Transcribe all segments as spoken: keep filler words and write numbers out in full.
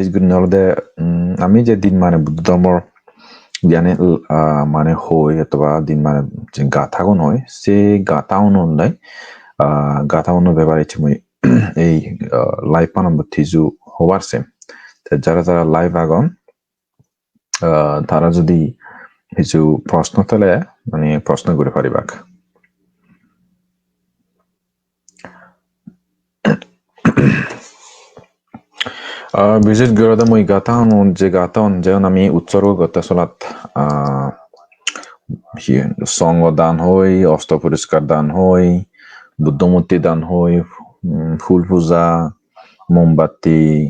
Gurinei olode, um, ami je din mane Buddho dhormor jani, ah, mane hoi, otoba din mane je gathagun hoi, se gathagun olode, ah, gathagunor bepare ecche mui ei, ah, live-anot tiju hobar sem. Te jara jara live agon, ah, tara jodi hissu proshno thele, mane proshno guri paribak. Ah, bises guri olode mui gathagun, je gathagun, jegun ami utsorgo gotte solat, ah, hi, songho dan hoi, osto poriskar dan hoi, Buddho murti dan hoi, um, phul puja, mombatti,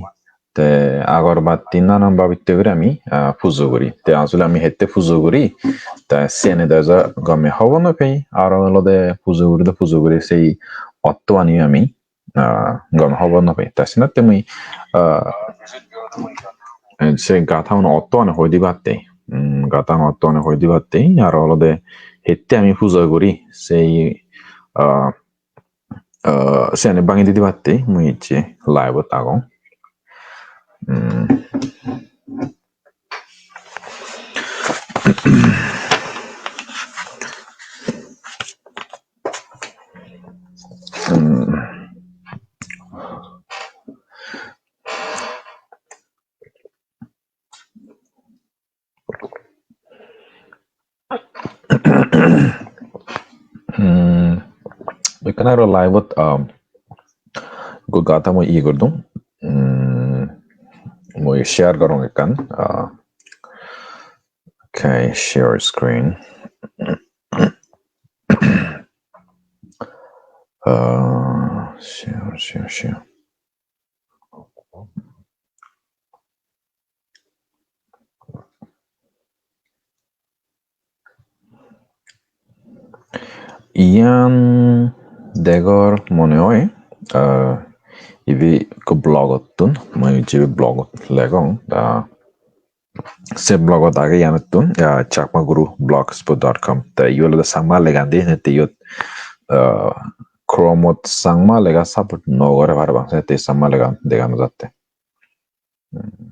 te agorbatti, nanan babotte guri ami, ah, pujo guri. Te asole ami hette pujo guri, te siyeni do ejo gome hobor no pei. Aro olode pujo guri do pujo guri, sei otto ani ami, ah, gome hobor no pei. Te senotte mui, ah, se gathagun otto ani hoi dibatte, um, gathagun otto ani hoi dibatte, aro olode hette ami pujo guri, sei, ah, ah, siyani bangi di dibatte mui ecche live-ot agong. Hmm. Hmm. Hmm, ekkan aro live-ot, um, ekko gatha mui iye gordung. Hmm, mui share gorong ekkan. Uh, okay, share screen. Uh, share, share, share. Iyan degor mone oi, ah, ibe ekko blogottun, mui jibe blogot legong, ah, se blogot age iyanottun, ah, Chakma Guru blogspot dot com. Te iyot olode Changma legan de, te iyot, ah, Chrome-ot Changma lega support no gore parapang, se te Changma lega dega no jatte. Hmm.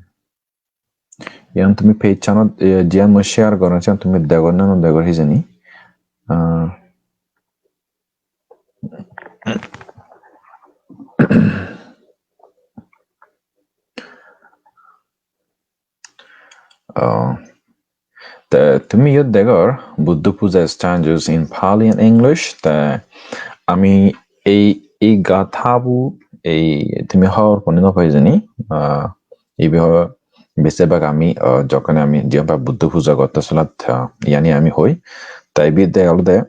Iyan tumi page-anot, eh, jiyan mui share goron, siyan tumi degor na no degor hijeni. Ah. Oh. Te tumi iyot degor, Buddha Puja Stanzas in Pali and English. Te ami ei, ei gathabu, ei tumi hobor poni no pai jani, ah, ibe ho-, besibak ami, ah, jokkon ami jiyan pa Buddha Puja gotte solat, ah, iyani ami hoi. Te ibe dega olode,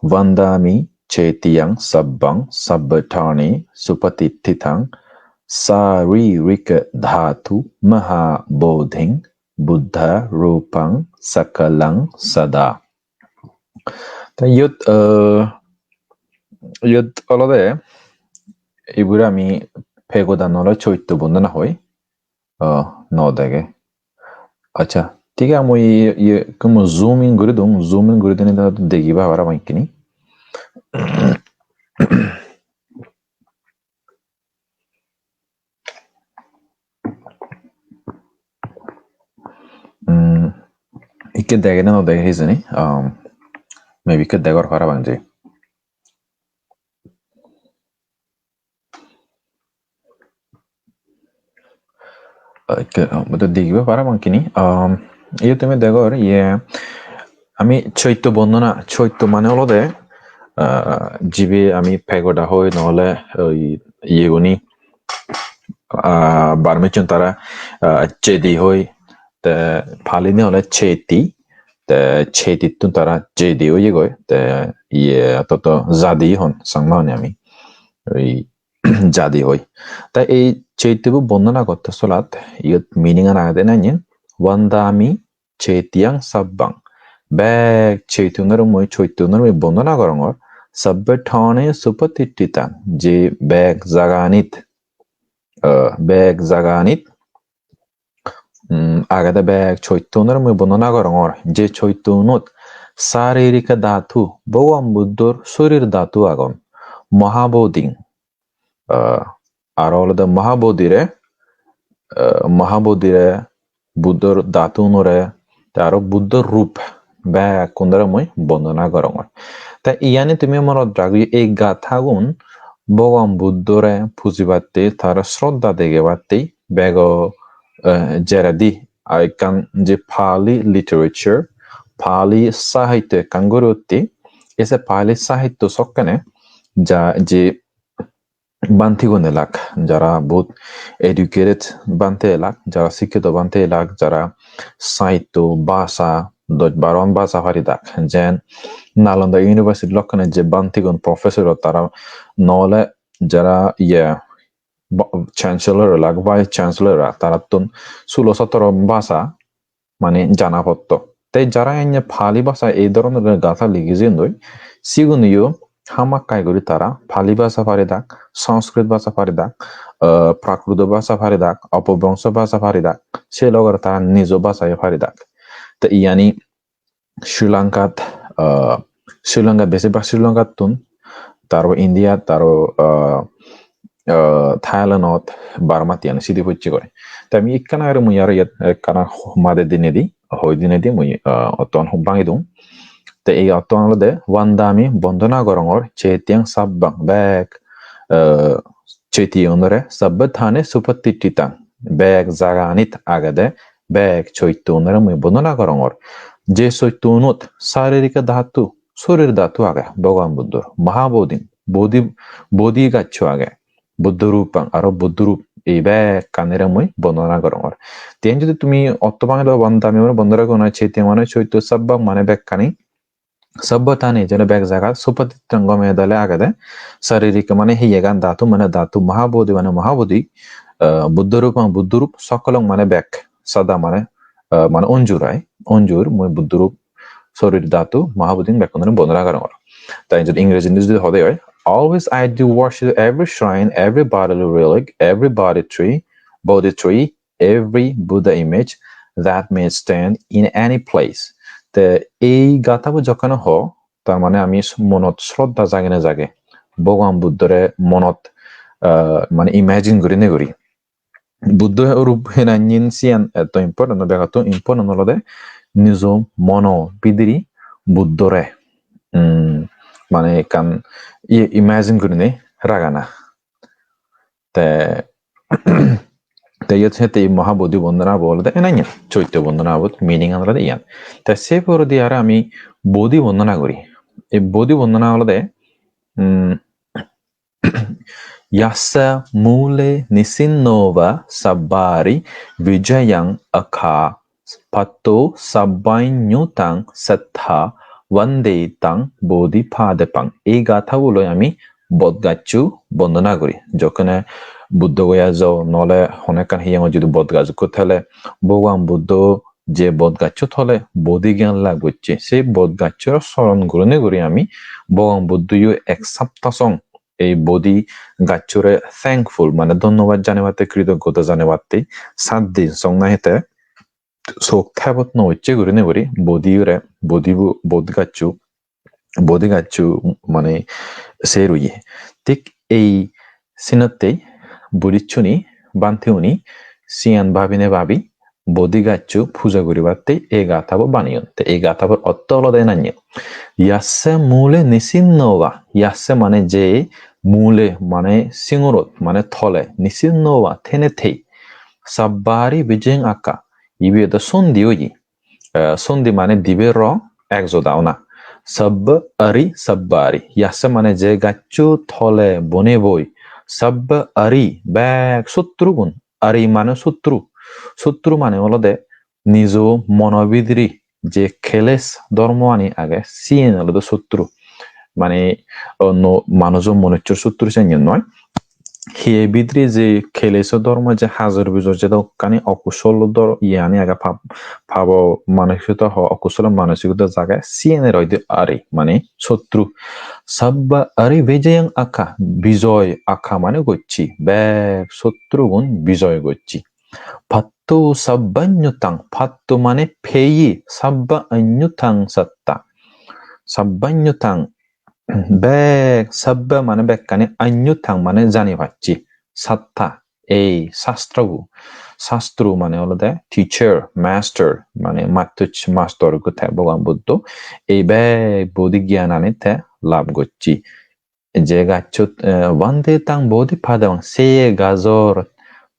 Vandami cetiyaṃ sabbaṃ sabbaṭṭhāne supatiṭṭhitaṃ sārīrikadhātu mahābodhiṃ buddharūpaṃ sakalaṃ sadā. Te iyot, eh, iyot olode ibure ami pegodan ole choitto bondona hoi. Oh, no dege. Accha, thik age, mui iye, iye, ekko mui zoom in guri dong, zoom in guri dine do degiba parapang ikkini. Hmm, ikke dege na no dege hijeni, um, maybe ikke degor parapang je. Ikke, um, to degiba parapang ikkini. Um, iyot tumi degor, iye, ami choitto bondona, choitto mane olode, ah, jibe ami pegoda hoi, no ole oi iyeguni, ah, Burmese-un tara, ah, chedi hoi, te Pali-ne ole cheti, te chetittun tara jedi oyegoi, te iye toto jadi hon Changma-une ami. Oi jadi hoi. Ta ei choittobo bondona gotte solat, iyot meaning-an agede nanye, Vandami cetiyaṃ sabbaṃ. Bek choittonore mui, choittonore mui bondona gorongor. Sabbaṭṭhāne supatiṭṭhitaṃ, je bek jaganit, eh, bek jaganit, mm, agede bek choittonore mui bondona gorongor. Je choittonot sāririka dhātu, Bhogoban Buddhor sorir dhātu agon. Mahabodhiṃ, ah, aro olode Mahabodhire, eh, Mahabodhire, Buddhor dhatunore, te aro Buddhor rup bekkunore mui bondona gorongor. Te iyani tumi monot ragoi, ei gathagun Bhogoban Buddhore pujibatte, tare sroddha degebatte bego, eh, jeredi, ah, ekkan je Pali literature, Pali sahitto ekkan guri utti, ei se Pali sahitto sokkene ja je bhantegun elak, jara bohut educated bhante elak, jara sikkito bhante elak, jara sahitto, bhasha, dosh baroan bhasha paridak. Jen Nalanda University lokkene je bhantegun professor, tara nole jara iye ba-, chancellor elak, vice chancellor elak, tarattun sulo sotoro bhasha mane jana potto. Te jara enne Pali bhasha ei dhoronor gatha ligi jeyondoi, siguniyo hamakkai guri tara Pali bhasha paridak, Sanskrit bhasha paridak, eh, Prakruto bhasha paridak, Apobhrongso bhasha paridak, se logore tara nijo bhashayo paridak. Te iyani Sri Lankat, eh, Sri Lankat, besibak Sri Lankattun, taro India, taro, eh, eh, Thailandot, Burmat iyani sidi pocche gore. Te ami ekkana aro mui aro iyot ekkana made dinedi, hoi dinedi mui, eh, otton hub bangi dung. Te ei otton olode: Vandami, bondona gorongor, chetiyang sabbang, bek, eh, chetiyegunore, sabbathane supatiṭṭhitang, bek jaganit agede, bek choittogunore mui bondona gorongor. Je choittogunot saririka dhatu, sorir dhatu age Bhogoban Buddhor, Mahabodhi, Bodhi, Bodhi gaccho age, Buddho rupang, aro Buddho rup, ei bekkanire mui bondona gorongor. Te iyen jodi tumi otto bangei do, Vandami mane bondona gorongor, chetiyang mane choitto, sabbang mane bekkani, sabbathane jene bek jagat, supatiṭṭhitang gome dale agede, saririka mane hiyegan, dhatu mane dhatu, Mahabodhi mane Mahabodhi, eh, Buddho rupang Buddho rup, sokkolong mane bek, sada mane, eh, mane onjur ai, onjur, mui Buddho rup, sorir dhatu, Mahabodhi bekkunore bondona gorongor. Te jodi Ingreji jodi hode oi, always I do worship every shrine, every bodily relic, every body tree, Bodhi tree, every Buddha image that may stand in any place. Te ei gathabo jokkene ho, tar mane ami s-, monot sroddha jage na jage, Bhogoban Buddhore monot, ah, mane imagine gurine guri. Buddho rup henanyin siyan etto important, begottun important olode nijo mono bidire Buddhore, mm, mane ekkan iye imagine gurine ragana. Te, te iyot hette Mahabodhi bondona bo olode enanyen, choitto bondona bo meaning an olode iyan. Te se poredi aro ami Bodhi bondona guri. Ei Bodhi bondona olode, mm, yassa mule nisinno va sabbari vijayang akha patto sabbaññutaṃ sattha vande taṃ bodhipadappaṃ. Ei gathaboloi ami bodh gaccho bondona guri. Jokkene Buddho Goya jo, nole hono ekkan hiyangot jodi bodh gaj ekko thele, Bhogoban Buddho je bodh gaccho tole bodhi gyan lab gocche, se bodh gacchore soron gurine guri ami Bhogoban Buddhoyo ek sapta song ei bodhi gacchore thankful, mane dhonnobad janebatte, kritoggota janebatte, sat din song nahi te sok thebot no ucche gurine guri bodhi ure, bodhi bu-, bodhi gaccho, bodhi gaccho mane ser oye. Thik ei sinottei Buddhistuni, bhanteuni siyan bhabine bhabi bodhi gaccho puja guribatte ei gathabo baneyon. Te ei gathabor otto olode enanyen. Yassa mule nisinno va, yassa mane je, mule mane singorot, mane tole, nisinno va, thene thei. Sabbari vijayang akha, ibe do sondi oye. Eh, sondi mane dibe ro ek joda ona. Sabbari, sabbari. Yassa mane je gaccho tole bone boi. Sabbari, bek sotrugun. Ari mane sotru. Sotru mane olode nijo mono bidire je keles dhormoani age, siyen olode sotru. Mane onno manujo, manuchor sotru siyen noi. Hiye bidire je keleso dhormo, je hajor bijor, jedokkani okusol dhor-, iyani age, pap-, pabo manosikota ho, okusol manosikota jage, siyenere hoide ari, mane sotru. Sabba ari vijayang akha, bijoy akha mane gocche, bek sotrugun bijoy gocche. Patto sabbaññutaṃ, patto mane peye, sabbaññutaṃ satta. Sabbaññutaṃ, bek, sabba mane bekkani, aññutaṃ mane jani pacche, satta, ei shastrobo. sastru mane olode teacher, master, mane mattuch mastor ikko te Bhogoban Buddho. Ei bek bodhi gyanani te lab gocche. Je gacchot, eh, Bhante tang bodhi padang, se gajor,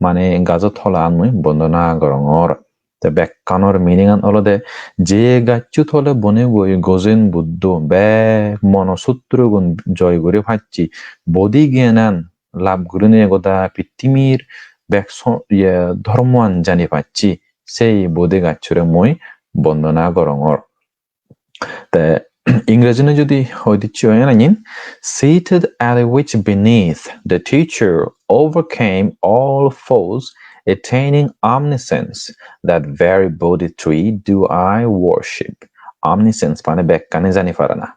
mane gajo tolan mui bondona gorongor. Te bekkanor meaning an olode je gaccho tole bone boi gojen Buddho bek mono sutrugun joy guri pacche, bodhi gyanan lab gurinei goda pittimir bek so-, ye, dhormoan jani pacche, sei bodhi gacchore mui bondona gorongor. Te Ingrejine jodi hoi dicche oi ananin, seated at which beneath the teacher overcame all foes, attaining omniscience, that very Bodhi tree do I worship. Omniscience mane bekkani jani parana.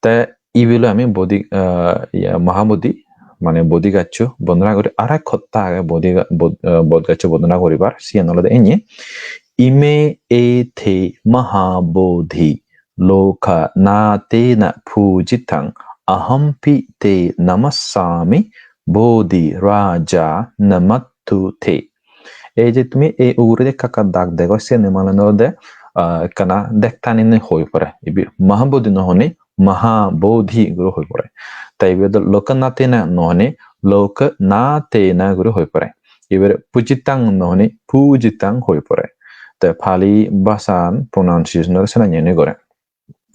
Te ibilo ami bodhi, ah, iya, Mahabodhi, mane bodhi gaccho bondona guri, ar ek hotta age bodhi ga-, bod-, ah, bodh gaccho bondona guribar, siyan olode eni. Ime ete mahabodhi lokanatena pujitang ahampi te namassami bodhi raja namattu te. Ei je tumi ei uguredi ekka ekka dag dego, siyeni mane olode, ah, ekkana dek taninei hoi pore. Ibe mahabodhi no honi, mahabodhi guri hoi pore. Te ibe do lokanatena no honi, lokanatena guri hoi pore. Ibere pujitang no honi, pujitang hoi pore. Te Pali bhasan pronunciation ore sena nyene gore.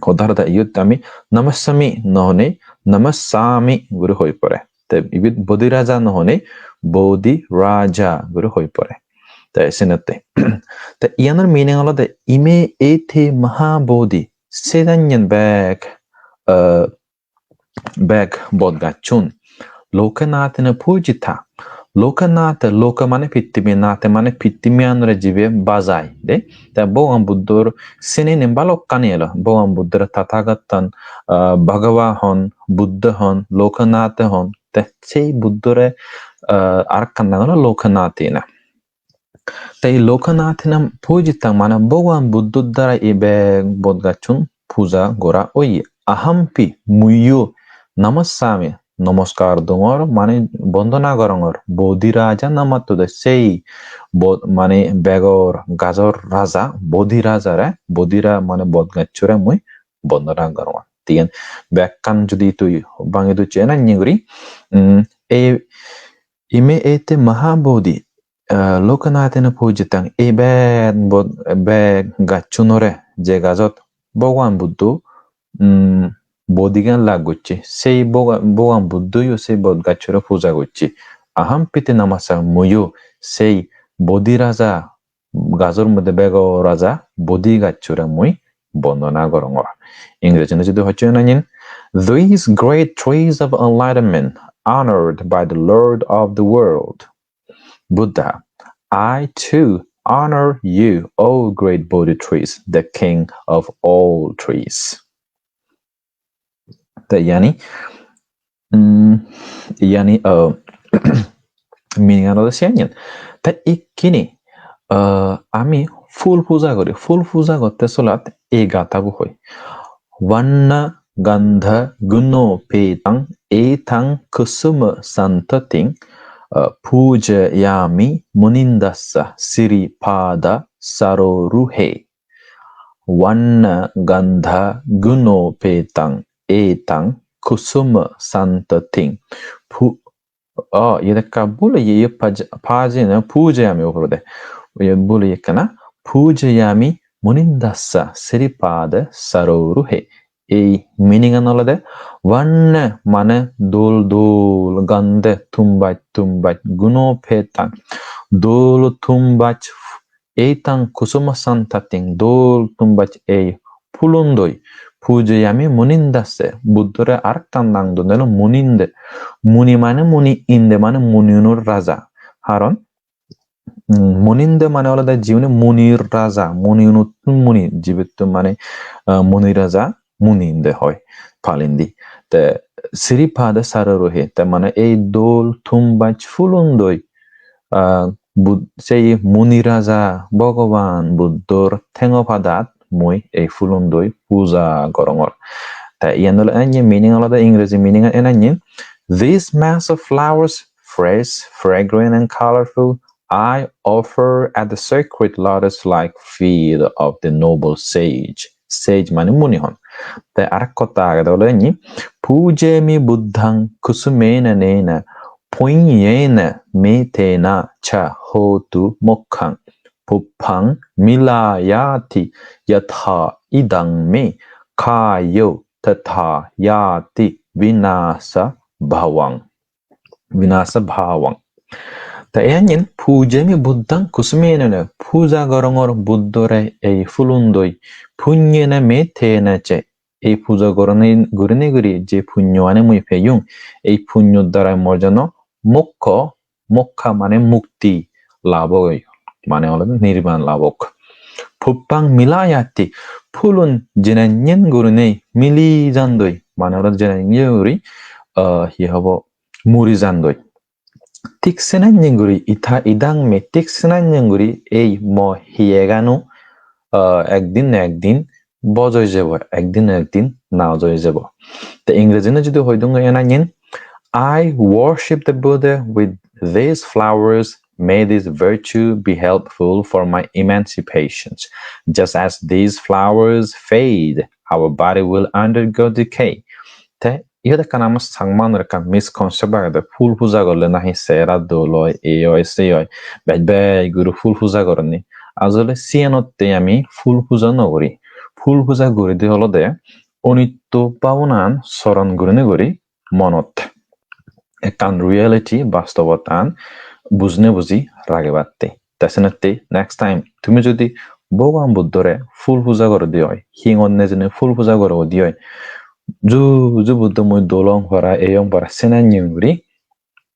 Hoda hoda iyot ami namassami no honi, namassami guri hoi pore. Te ibet bodhi raja no honi, bodhi raja guri hoi pore. Te senotte. Te iyanor meaning olode ime ete mahabodhi, se danyen bek, eh, bek bodh gacchun. Lokanatena pujita. Lokanathe, loka mane pittimi, nathe mane pittimiyanore jibe bajai de. Te Bhogoban Buddhor sinini balokkani elo. Bhogoban Buddhore Tathagatan, ah, Bhagava hon, Buddha hon, Lokanathe hon. Te sei Buddhore, ah, arekkan nang olo Lokanathena. Te ei Lokanathena pujitang mane Bhogoban Buddho darai ei bek bodh gacchun puja gora oye. Ahampi, muiyo, namassami, namaskar dongor, mane bondona gorongor. Bodhi raja namattude, sei bo-, mane begor gajor raja, bodhi rajare, bodhi ra-, mane bodh gacchore mui bondona gorongor. Tiyen bekkan judi tui bangi ducche enanye guri, mm, ei ime ete mahabodhi, eh, Lokanathena pujitang, ei bek bod-, bek gacchunore, je gajot Bhogoban Buddho, mm, bodhigan lab gocche, sei Bhoga-, Bhogoban Buddhoyo sei bodh gacchore puja gocche. Ahampi te namassami, muiyo sei bodhi raja, gajor moddhe bego raja bodhi gacchore mui bondona gorongor. Ingrejine jodi hocche nanyin, "These great trees of enlightenment, honored by the Lord of the world, Buddha, I too honor you, O great Bodhi trees, the king of all trees." Te iyani, mm, iyani, uh, meaning an olode siyan. Te ikkini, uh, ami phul puja guri, phul puja gotte solat ei gatha bu hoi. Vanna gandha guno petang etang kusuma santating, uh, pujayami munindassa siri pada saroruhe. Vanna gandha guno petang etang kusuma santating. Pu-, oh, iyot ekka bul oye, iyot paj-, pajena, pujayami oporede. Iyot bul oye ekkana, pujayami munindassa siripada saroruhe. Ei meaning an olode, vanna mane dol dol, gandha tumbaj tumbaj, guno petang, dol tumbaj, etang kusuma santating, dol tumbaj ei phulundoi, pujayami munindassa, Buddhore arekkan nang don elo muninde. Muni mane muni, inde mane muniunor raja. Haron, mm, muninde mane olode jiune munir raja, muniunottun muni, jibettun mane, ah, muni raja, muninde hoi Palindi. Te siripada saroruhe, te mane ei dol tumbaj phulundoi, ah, Bud-, sei muni raja Bhogoban Buddhor thengo padat mui ei phulundoi puja gorongor. Te iyan ole enne meaning olode, Ingreji meaning enanye, "This mass of flowers, fresh, fragrant and colorful, I offer at the sacred lotus-like feet of the noble sage. Sage mane muni hon. Te arekko ta agede ole ni, "Pujemi buddhang kusumena nena, punyena metena cha hotu mokkhaṃ. Pupphaṃ milayati yathā idaṃ me, kāyo tathā yāti vināsabhavaṃ." Vināsabhavaṃ. Te iyan, "Pujemi buddhang kusumena nena", puja gorongor Buddhore ei phulun doi, "punyena metena cha", ei puja gorone, gurinei guri je punyo ani mui peyung, ei punyo darai mor jeno mokkho, mokkha mane mukti lab oi, mane olode nirban lab ok. "Pupphaṃ milayati", phulun jenanyen gurinei mili jandoi, mane olode jenanyen guri, ah, hi hobo, muri jandoi. Thik senanyen guri, "itha idaṃ me", thik senanyen guri ei mo hiyegano, ah, ekdin na ekdin boj oi jebo, ekdin na ekdin naj oi jebo. Te Ingrejinot jodi hoi dungo enanyen, "I worship the Buddha with these flowers. May this virtue be helpful for my emancipation. Just as these flowers fade, our body will undergo decay." Te iyot ekkan ama Changmanor ekkan misconcept agede, phul puja gorle nahi sehara dol oi, ei oi, sei oi, bej bej guri phul puja goronni. Asole siyanotte ami phul puja no guri. Phul puja guride olode onitto bhabonan soron gurinei guri monot ekkan reality, bastobotan bujne buji ragebatte. Te senotte next time tumi jodi Bhogoban Buddhore phul puja gorode oi, hingot nejene phul puja gorode oi, "Ju, ju Buddho, mui dol ong para, ei ong para", senanyen guri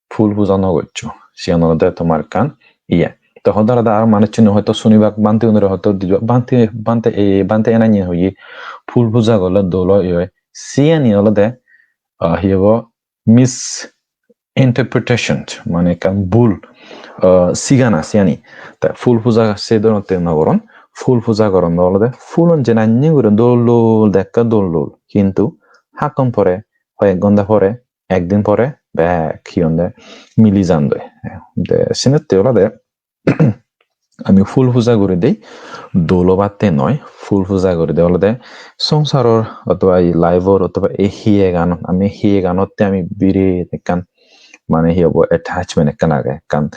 phul puja no goccho. Siyan olode tomar ekkan iye. Te hoda hoda aro manuchchune hoito sunibak, bhanteunore hoito dibak, "Bhante, bhante, e, bhante enanyen hoye, phul puja gorle dol oi, oi." Siyani olode, ah, hi hobo, misinterpretation, mane ekkan bul, ah, sigana siyani. Te phul puja se dhoronte no goron, phul puja goron olode phulun jenanyen guri dol dol, dekka dol dol. Hintu hakkon pore, hoyek ghonta pore, ekdin pore bek hi honde mili jandoi. Te senotte olode ami phul puja guride dol obatte noi, phul puja guride olode songsaror otoba ei life-or otoba ei hiyeganot, ami hiyeganotte ami biret ekkan mane hi hobo, attachment ekkan age, ekkan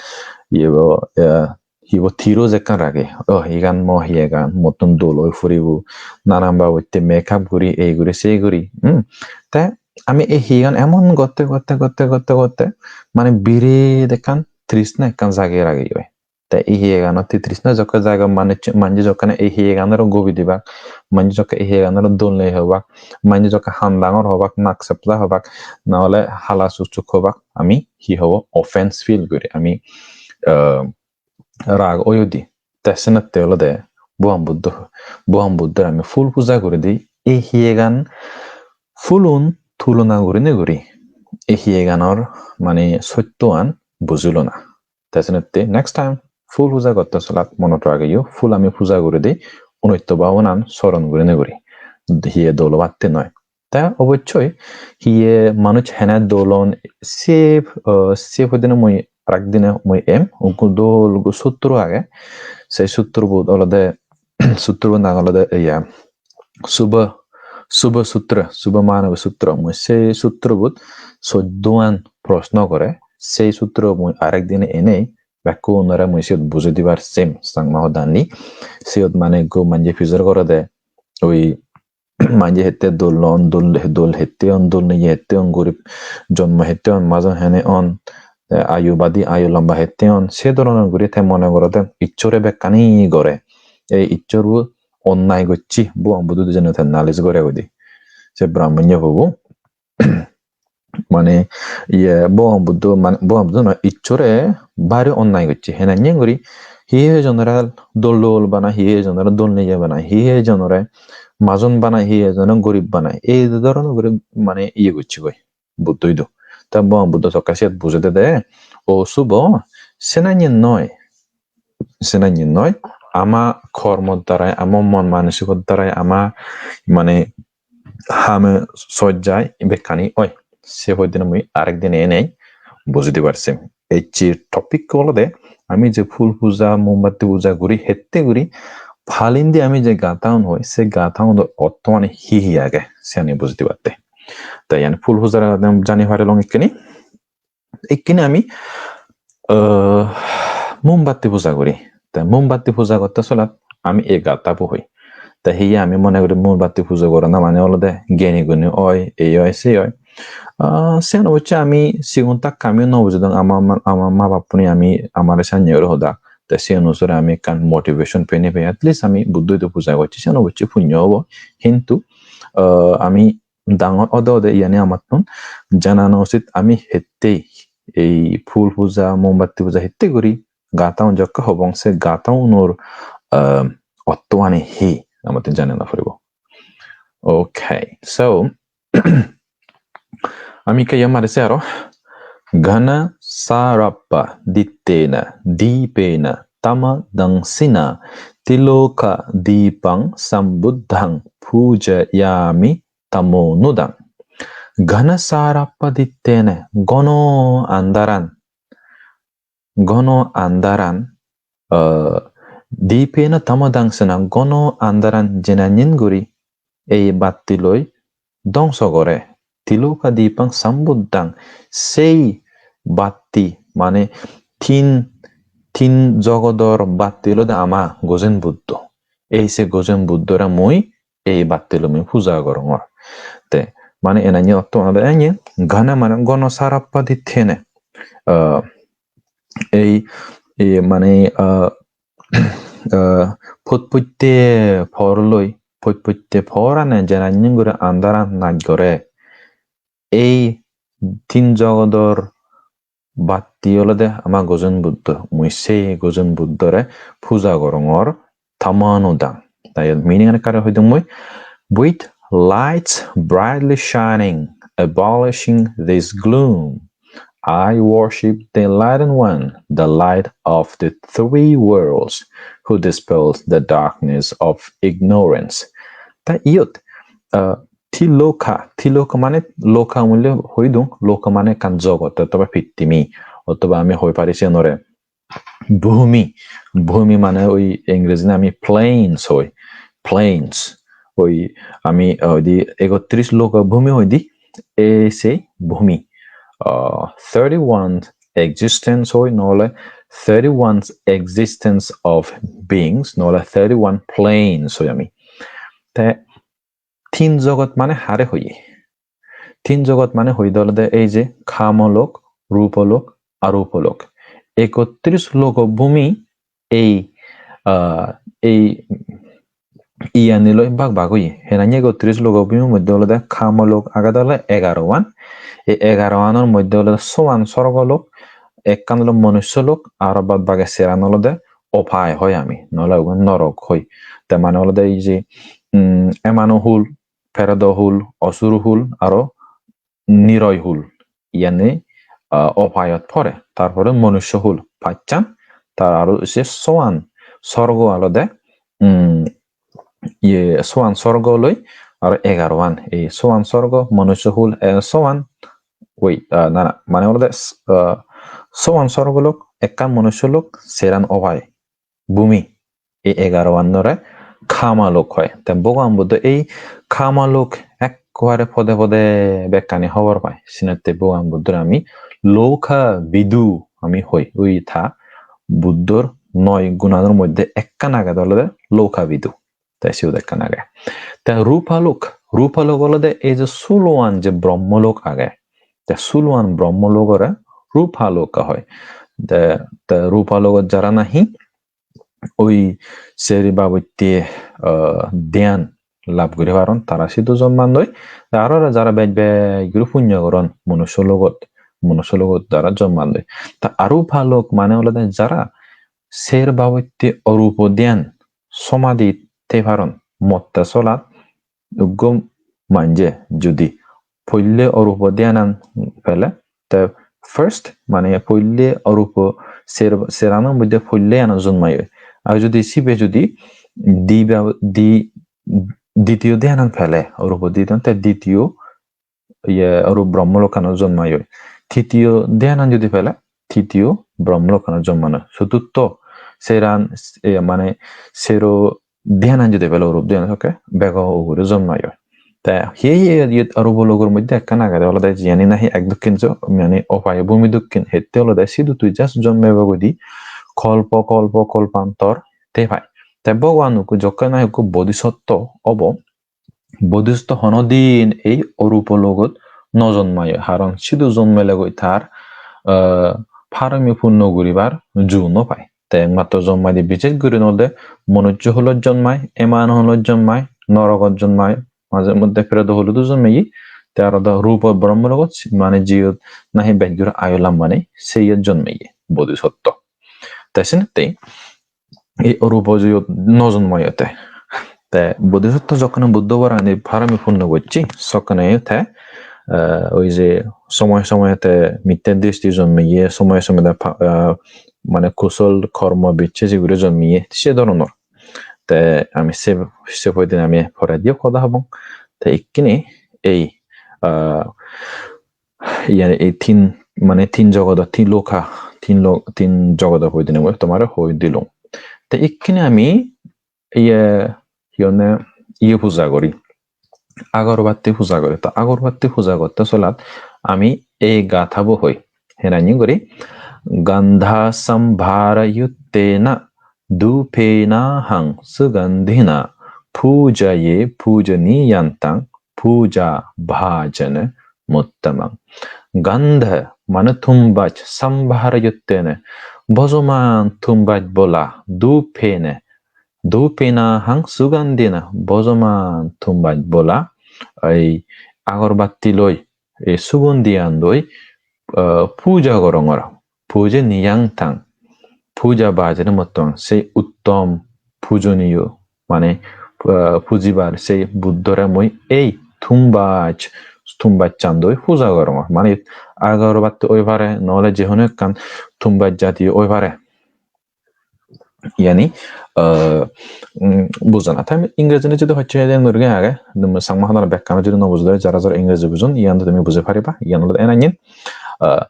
hi hobo, eh, hi hobo, tiro je ekkan rage, "Oh, igan mo hiyegan, mottun dol oi puribo, nanan babotte makeup guri, ei guri, sei guri." Hmm? Te ami ei hiyegan emon gotte, gotte, gotte, gotte, gotte, mane biret ekkan trishna ekkan jagei ragei oi. Te ei hiyeganotte trishna jokke jaga, mane manje jokkene ei hiyeganore gobi dibak, manje jokke ei hiyeganore dol nei hobak, manje jokke handangor hobak, nak sapla hobak, na ole hala suksuk hobak, ami hi hobo, offense feel guri, ami, ah, rag oyodi. Te senotte olode Bhogoban Buddho, Bhogoban Buddhore ami phul puja guride ei hiyegan phulun tulona gurinei guri ei hiyeganor mane sottoan bujilona. Te senotte next time phul puja gotte solat monot ragiyo, phul ami puja guride onitto bhabonan soron gurinei guri. Hiye dol obatte noi. Te obossoi hiye manuj hene dol on, se, ah, se poidene mui arekdine mui em, ukko dol ukko sutro age. Se sutrobot olode, sutrobot nang olode, iya, Subha, Subha Sutra, Subha Manav Sutra. Mui se sutrobot soddoan proshno gore, se sutro mui arekdine enei bekkunore mui siyot bujei dibar sem Changma hodani. Siyot mane ekko manje pijor gorede, oi manje hette dol on, dol, dol hette on, dol neye hette on, gorib jonmo hette on, majon hene on, eh, ayu badi, ayu lamba hette on, se dhoronor guri te mone gorode Issore bekkani gore. Ei Issor bo onnai gocche, Bhogoban Buddho jeno te nalis gore goi de. Se Brahmonyo pobo. Mane, iye, Bhogoban Buddho, mane, Bhogoban Buddho noi, Issore bari onnai gocche. Henanyen guri, hi hi jonore dol dol banai, hi hi jonore dol neye banai, hi hi jonore majon banai, hi hi jonore gorib banai. Ei dhoronor guri, mane, iye gocche goi, Buddho idu. Ta Bhogoban Buddho sokke siyot bujei dede, o Subho, senanyen noi. Senanyen noi. Ama kormor darai, ama mon manosikor darai, ama, mane, hame sojjai bekkani oi. Se poidene mui arekdine enei bujei dibar sem. Ecche topic olode ami je phul puja, mombatti puja guri, hette guri, palindi ami je gathaun hoi, se gathaunor ottoani hi hi age, siyani buji dibatte. Te iyani phul pujar jani parilong ikkini. Ikkini ami, eh, mombatti puja guri. Te mombatti puja gotte solat ami ei gathabo hoi. Te hiye ami mone guri mombatti puja gorana mane olode geni guni oi, ei oi, sei oi. Ah, siyan obosse ami sigon thakke ami no bujidong, ama, ama, ama ma bappune ami, amare sannye guri hoda. Te siyan onusare ami ekkan motivation pei nei pei, at least ami Buddho idu puja gocchi, siyan obosse punyo obo. Hintu, ah, ami dangor ode ode iyani amattun janana usit, ami hittei ei phul puja, mombatti puja hittei guri gathaun jokke hobong, se gathaunor, ah, ottoani hi, amattun janana poribo. Okay, so, ami ikke iyot mari sei aro. Ghana sarappa dittena dipena tama dangsina tiloka dipang sambuddhang pujayami tamonudang. Ghana sarappa dittena, gono andaran, gono andaran, eh, dipena tama dangsina, gono andaran jenanyen guri ei batti loi dongso gore. Tiloka dipang sambuddhang, sei batti, mane tin, tin jogodor batti olode ama Gozen Buddho. Ei se Gozen Buddhore mui ei batti loi mui puja gorongor. Te, mane enanye otto olode enye, ghana mane gono sarappa dittena. Ah, ei, ei mane, ah, ah, potpotte por loi, potpotte porane jenanyen guri andaran naj gore. Ei tin jogodor batti olode ama Gozen Buddho. Mui sei Gozen Buddhore puja gorongor, tamonudang. Te iyot meaning ani ekkore hoi dong mui. With lights brightly shining, abolishing this gloom, I worship the enlightened one, the light of the three worlds, who dispels the darkness of ignorance. Te iyot, ah, tiloka, tiloka mane loka mui ole hoi dong, loka mane ekkan jogot, othoba pittimi, othoba ami hoi pari siyanore bhumi, bhumi mane oi Engrejine ami plains hoi, plains. Oi ami, ah, hoide ekotris loka bhumi hoide, ei sei bhumi. Ah, thirty-one existence hoi, nohole thirty-one existence of beings, nohole thirty-one planes hoi ami. Te tin jogot mane hare hoye? Tin jogot mane hoide olode ei je kamolok, rupolok, arupolok. Ekotris lokobhumi ei, ah, ei iyani loi bhag bhag oye. Henanye ekotris lokobhumir moddhe olode kamolok agede ole egaroan. Ei egaroanor moddhe olode soan sorgolok, ekkan olode monusyo lok, aro bad bagi seran olode opai hoi ami, nohole ugun norok hoi. Te mane olode ei je, mm, emano hul, peredo hul, osuro hul, aro niroi hul, iyani, ah, opayot pore. Tar pore monusyo hul pachan, tar aro se soan sorgo olode, mm, iye, soan sorgo loi aro egaroan. Ei soan sorgo, monusyo hul, eh, soan, wait, ah, na, na, mane olode s-, ah, soan sorgo lok, ekkan monusyo lok, seran opai bhumi. Ei egaroanore kamalok hoi. Te Bhogoban Buddho ei kamalok ekkubare pode pode bekkani hobor pai. Sinotte Bhogoban Buddhore ami loka vidu ami hoi. Ui ta Buddhor noi gunanor moddhe ekkan agede olode loka vidu. Te siyot ekkan age. Te rupalok, rupalok olode ei je suloan je brahmolok age. Te suloan brahmolokore rupalok hoi. Te, te rupalogot jara nahi oi ser babotte, ah, dhyan lab guri paron, tara sidu jonmandoi. Te aro jara bej bej guri punyo goron, monusyo logot, monusyo logot tara jonmandoi. Ta arupalok mane olode jara ser babotte orupo dhyan somadhi thei paron, motte solat, uggo manje judi poille orupo dhyanan pele, te first mane poille orupo ser-, serano moddhe poille ano jonmai oi. Ar judi sibe judi di ba-, di-, ditiyo dhyanan pele, orupo dhyan, te ditiyo, iye, orup brahmolokano jonmai oi. Titiyo dhyanan judi pele, titiyo Brahmalokkana jonmana. Sututto seran, e, mane sero dhyanan jodi pelo rup dhyan sokke bego ugure jonmai oi. Te hiye hiye iyot arubo logor moddhe ekkan agede olode jiyani nahi ek dokkin jo, mane opayo bhumi dokkin, hette olode sidu tui just jonmebo godi kolpo kolpo kolpantor te pai. Te Bhogoban ukko jokke nahi ukko bodhisotto obo, bodhisotto hono din ei orupo logot no jonmai, haron sidu jonmele goi tar, eh, parami punno guribar ju no pai. Te ekmatro jonmai de bises guri olode monujjo hulot jonmai, emano hulot jonmai, norogot jonmai, maje moddhe preto hulot jonmai, te aro do rupo Brahmo logot, mane jiyot nahi bej guri ayu lamba nei, siyot jonmai bodhisotto. Te senotte ei orupo jiyot no jonmai te. Te bodhisotto jokkene Buddho barani parami punno gocche, sokkene te, eh, oi je somoy somoy te mitte dristi jonmeye, somoy somoy te pa-, eh, mane kusol kormo bicche jiguri jonmeye, se doronor. Te ami se, se poidin ami pore diyo hoda hobong. Te ikkini ei, eh, iyani ei tin, mane tin jogodo, tin loka, tin lo-, tin jogodo hoi dinei mui tomare hoi dilung. Te ikkini ami iye, hi honne, iye puja guri. Agorbatti puja guri. Ta agorbatti puja gotte solat ami ei gathabo hoi. Henani guri? Gandha sambhara yuttena dhupena hang sugandhina pujaye pujaniyantam puja bhajana muttamang. Gandha mane thumbaj, sambhara yuttena, bojoman thumbaj bola, dhupena, dhupena hang sugandhina, bojoman thumbaj bola, ei agorbatti loi, ei sugondiyan loi, eh, puja gorongor. Pujaniyang tang, puja bhajana muttamang, sei uttom pujoniyo, mane, eh, pujibar sei Buddhore mui ei thumbaj, thumbaj chandoi puja gorongor. Mane agorbatti oi pare, nole je hono ekkan thumbaj jatiyo oi pare. Iyani, eh, mm, bujana. Te ami Ingrejini jodi hocche den guri age, Changma hodana bekkani jodi no bujode, jara jara Ingreji bujon, iyan tumi buji pariba, iyan olode enanyin, eh,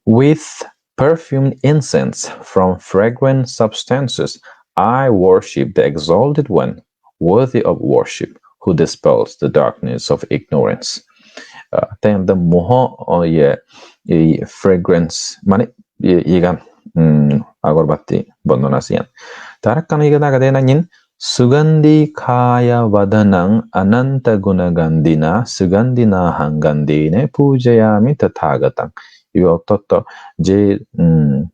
with perfumed incense from fragrant substances, I worship the exalted one, worthy of worship, who dispels the darkness of ignorance. Uh, te the moho, oh, ye, ye fragrance, mane, ye, yegan, mm, agorbatti bondona siyan. Te arekkan iyen agede nanyin, sugandhi khaya vadanang ananta gunagandhina, sugandhina hang gandhena pujayami tathagatam. Ibe ottotto je, mm,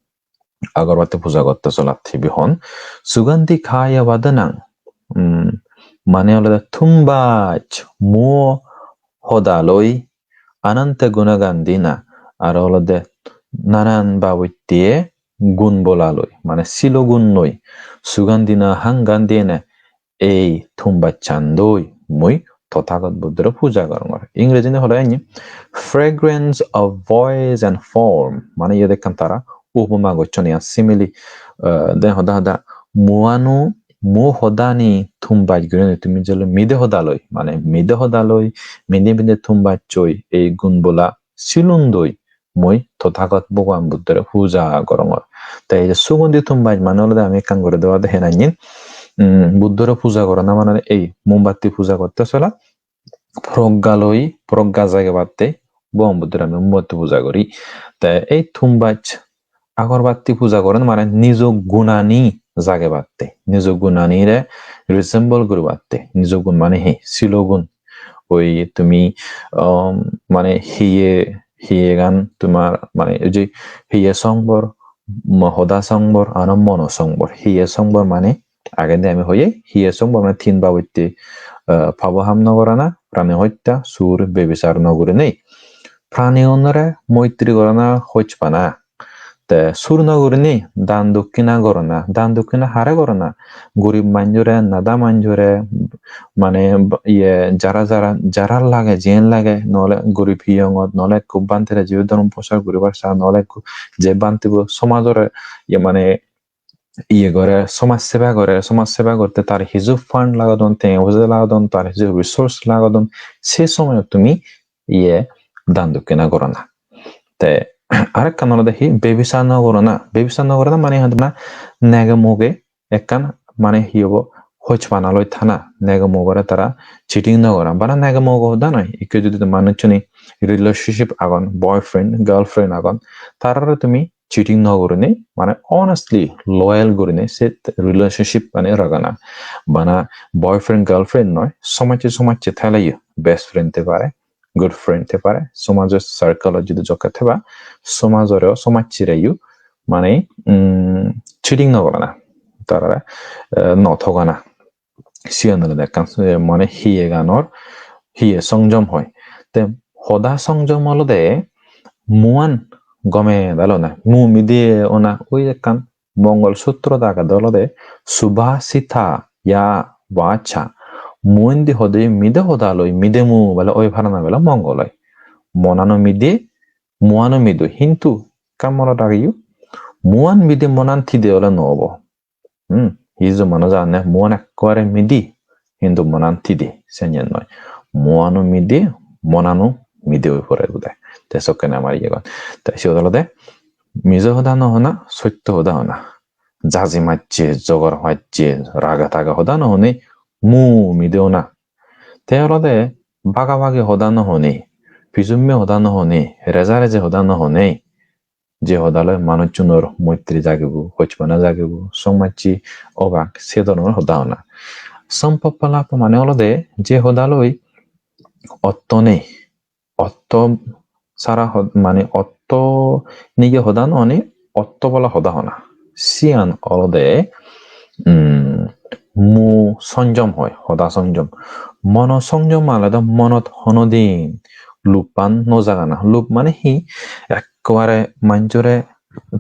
agorbatti puja gotte solat hibi hon. Sugandhi khaya vadanang, mm, mane olode thumbaj, mo hoda loi, ananta gunagandhina, aro olode nanan babotte gun bola loi, mane silo gun loi, sugandhina hang gandhena, ei thumbaj chandoi mui Tothagot Buddhore puja gorongor. Ingrejini hole enni, fragrance of voice and form, mane iyot ekkan tara upoma gocchon, iyan simile, eh, den hoda hoda muanu, mu hodani thumbaj gurinei tumi jele mide hoda loi, mane mide hoda loi, mide mide thumbajjoi ei gun bola silun doi mui Tothagot Bhogoban Buddhore puja gorongor. Te ei je sugondi thumbaj mane olode ami ekkan guri debade henanyin, mm, Buddhore puja gorana mane ei mombatti puja gotte sola progga loi, progga jagebatte Bhogoban Buddhore ami mombatti puja gori. Te ei thumbaj agorbatti puja goron mane nijo gunani jagebatte, nijo gunanire resemble guribatte, nijo gun mane hi? Silo gun. Oi tumi, um, mane hiye, hiyegan tomar mane oi je hiye songbor, mo-, hoda songbor, aro mono songbor. Hiye songbor mane agede ami hoye, hiye songbor mane tin babotte, uh, pabo ham no gorana, prani hotta, sur, bebichar no gurinei. Praniunore moitri gorana, hojpana. Te sur no gurinei dan dokkina gorana, dan dokkina hare gorana? Gurib manjore, nada manjore, mane b-, iye jara jara, jara lage, jiyen lage, nole gurib hiyongot, nole ekko bhantire jibe dhorom prochar guribar sa, nole ekko je bhantibo somajore, iye mane iye gore, somaj seba gore, somaj seba gotte tar hiju fund lagodon, tenga poisa lagodon, tar hiju resource lagodon, se somoyot tumi iye dan dokkina gorana. Te Arekkan olode hi, bebisar no gorana. Bebisar no gorana mane hoi de na, nege moge ekkan mane hi hobo, hojpana loi thana, nege mogore tara cheating no gora. Bana nege mogo hoda noi, ikko jodi manuchchune relationship agon, boyfriend, girlfriend agon, tarare tumi cheating no gurinei, mane honestly, loyal gurinei se relationship mane ragana. Bana boyfriend, girlfriend noi, somajje somajje theleyo, best friend te pare, good friend te pare, somajor circle-ot jodi jokke theba, somajoreo, somajjireyo, mane, mm, cheating no gorana, tarare, eh, no thogana. Siyan olode ekkan, eh, mane hiyeganor, hiye songjom hoi. Te hoda songjom olode muan gome dalo na, mu mide ona, oi ekkan Mongol Sutrot agede olode subhasita ya vacha. Mu indi hode mide hoda loi, mide mu bele oi parana bele mongol oi. Monano mide, muano mido, hintu ekkan monot ragiyo, muan mide monan tide ole no obo. Hmm, hiju manuj agonne muan ekkubare midi, hintu monan tidi, senyen noi. Muano midi, monano midi oi pore bude. Te sokkene amar iyegan. Te siyot olode mijo hoda no hona, sotto hoda hona. Jaji macche, jogor pacche, rage tage hoda no hone, mu midi ona. Te olode bagabagi hoda no hone, pijumme hoda no hone, reja reje hoda no hone. Je hodaloi manuchunor moitri jagibo, hojpana jagibo, somajji obak, se dhoronor hoda hona. Sompopalap mane olode je hodaloi otto nei, otto sara hod-, mane otto neye hoda no hone, otto bola hoda hona. Siyan olode, mm, mu songjom hoi, hoda songjom. Mono songjom mane do monot honodin lubhan no jagana. Lub mane hi? Ekkubare manjore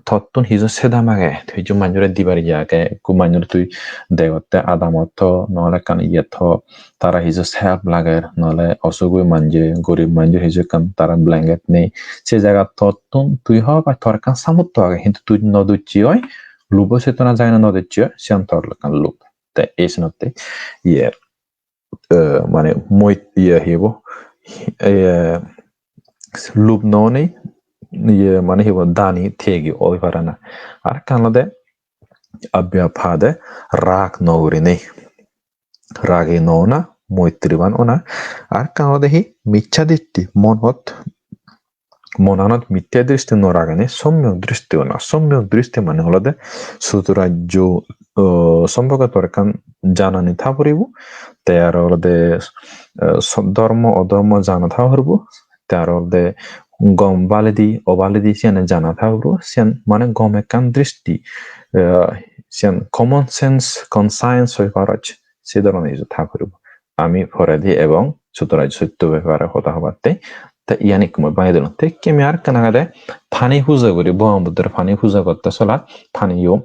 tottun hiju sedam age, hiju manjore dibar iye age, ekku manjore tui degotte adamot tho, nole ekkan iyot tho, tara hiju help lager, nole osugoi manje, gorib manje hiju ekkan tara blanket nei, se jagat tottun tui hoba tor ekkan samutto age, hintu tui no docche oi, lubo setona jagana no docche oi, siyan tor ekkan lub. Te ei senotte iye, eh, mane moi iye hi hobo, iye lub no nei, iye mane hi hobo, dani thegi oi parana. Arekkan olode abyaphade, rag no gurinei. Ragi no ona, moitriban ona. Arekkan olode hi, miccha dristi, monot, monanot miccha dristi no raginei, somyok dristi ona. Somyok dristi mane olode sutorajjo, uh, somporke tor ekkan janani tha puribo. Te aro olode, uh, so-, dhormo odhormo jana tha puribo. Te aro olode gom baledi, obaledi siyan jana tha puribo. Siyan mane gom ekkan dristi, uh, siyan common sense, conscience hoi paroj. Se dhoronor hiju tha puribo. Ami poredi ebong sutoraj sotto bepare hoda hobatte. Te iyan ekko mui bangi dilung. Te ikke ami arekkan agede pani puja guri, Bhogoban Buddhore pani puja gotte solat, paniyo,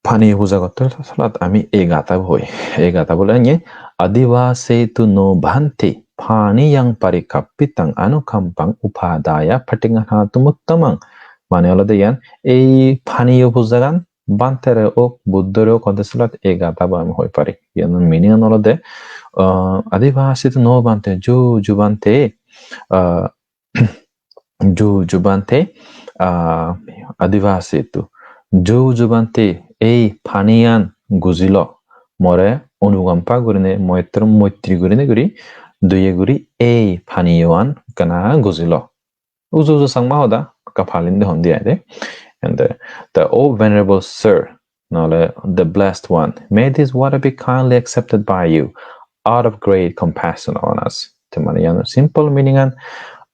pani puja gotte solat ami ei gatha bo hoi. Ei gatha bo ole anye, "Adhivasetu no bhante, paniyaṃ parikapitaṃ, anukampaṃ upadāya paṭiggaṇhātumu uttamaṃ." Mane olode iyan, ei paniyo pujagan Bhantere ok, Buddhore ok, hode solat ei gatha bo ami hoi pari. Iyan meaning an olode, ah, "Adhivasetu no bhante, ju ju bhante, ah, ju ju bhante, ah, adhivasetu. Ju ju bhante, ei paniyan gujilo. More onukampa gurine, moitro-, moitri gurine guri, doye guri ei paniyan ekkana gujilo." Uju uju Changma hoda, ekka Pali indi hondi aide. And the, the, "Oh, venerable sir," nole, "the blessed one, may this water be kindly accepted by you out of great compassion on us." Te mane iyan simple meaning an,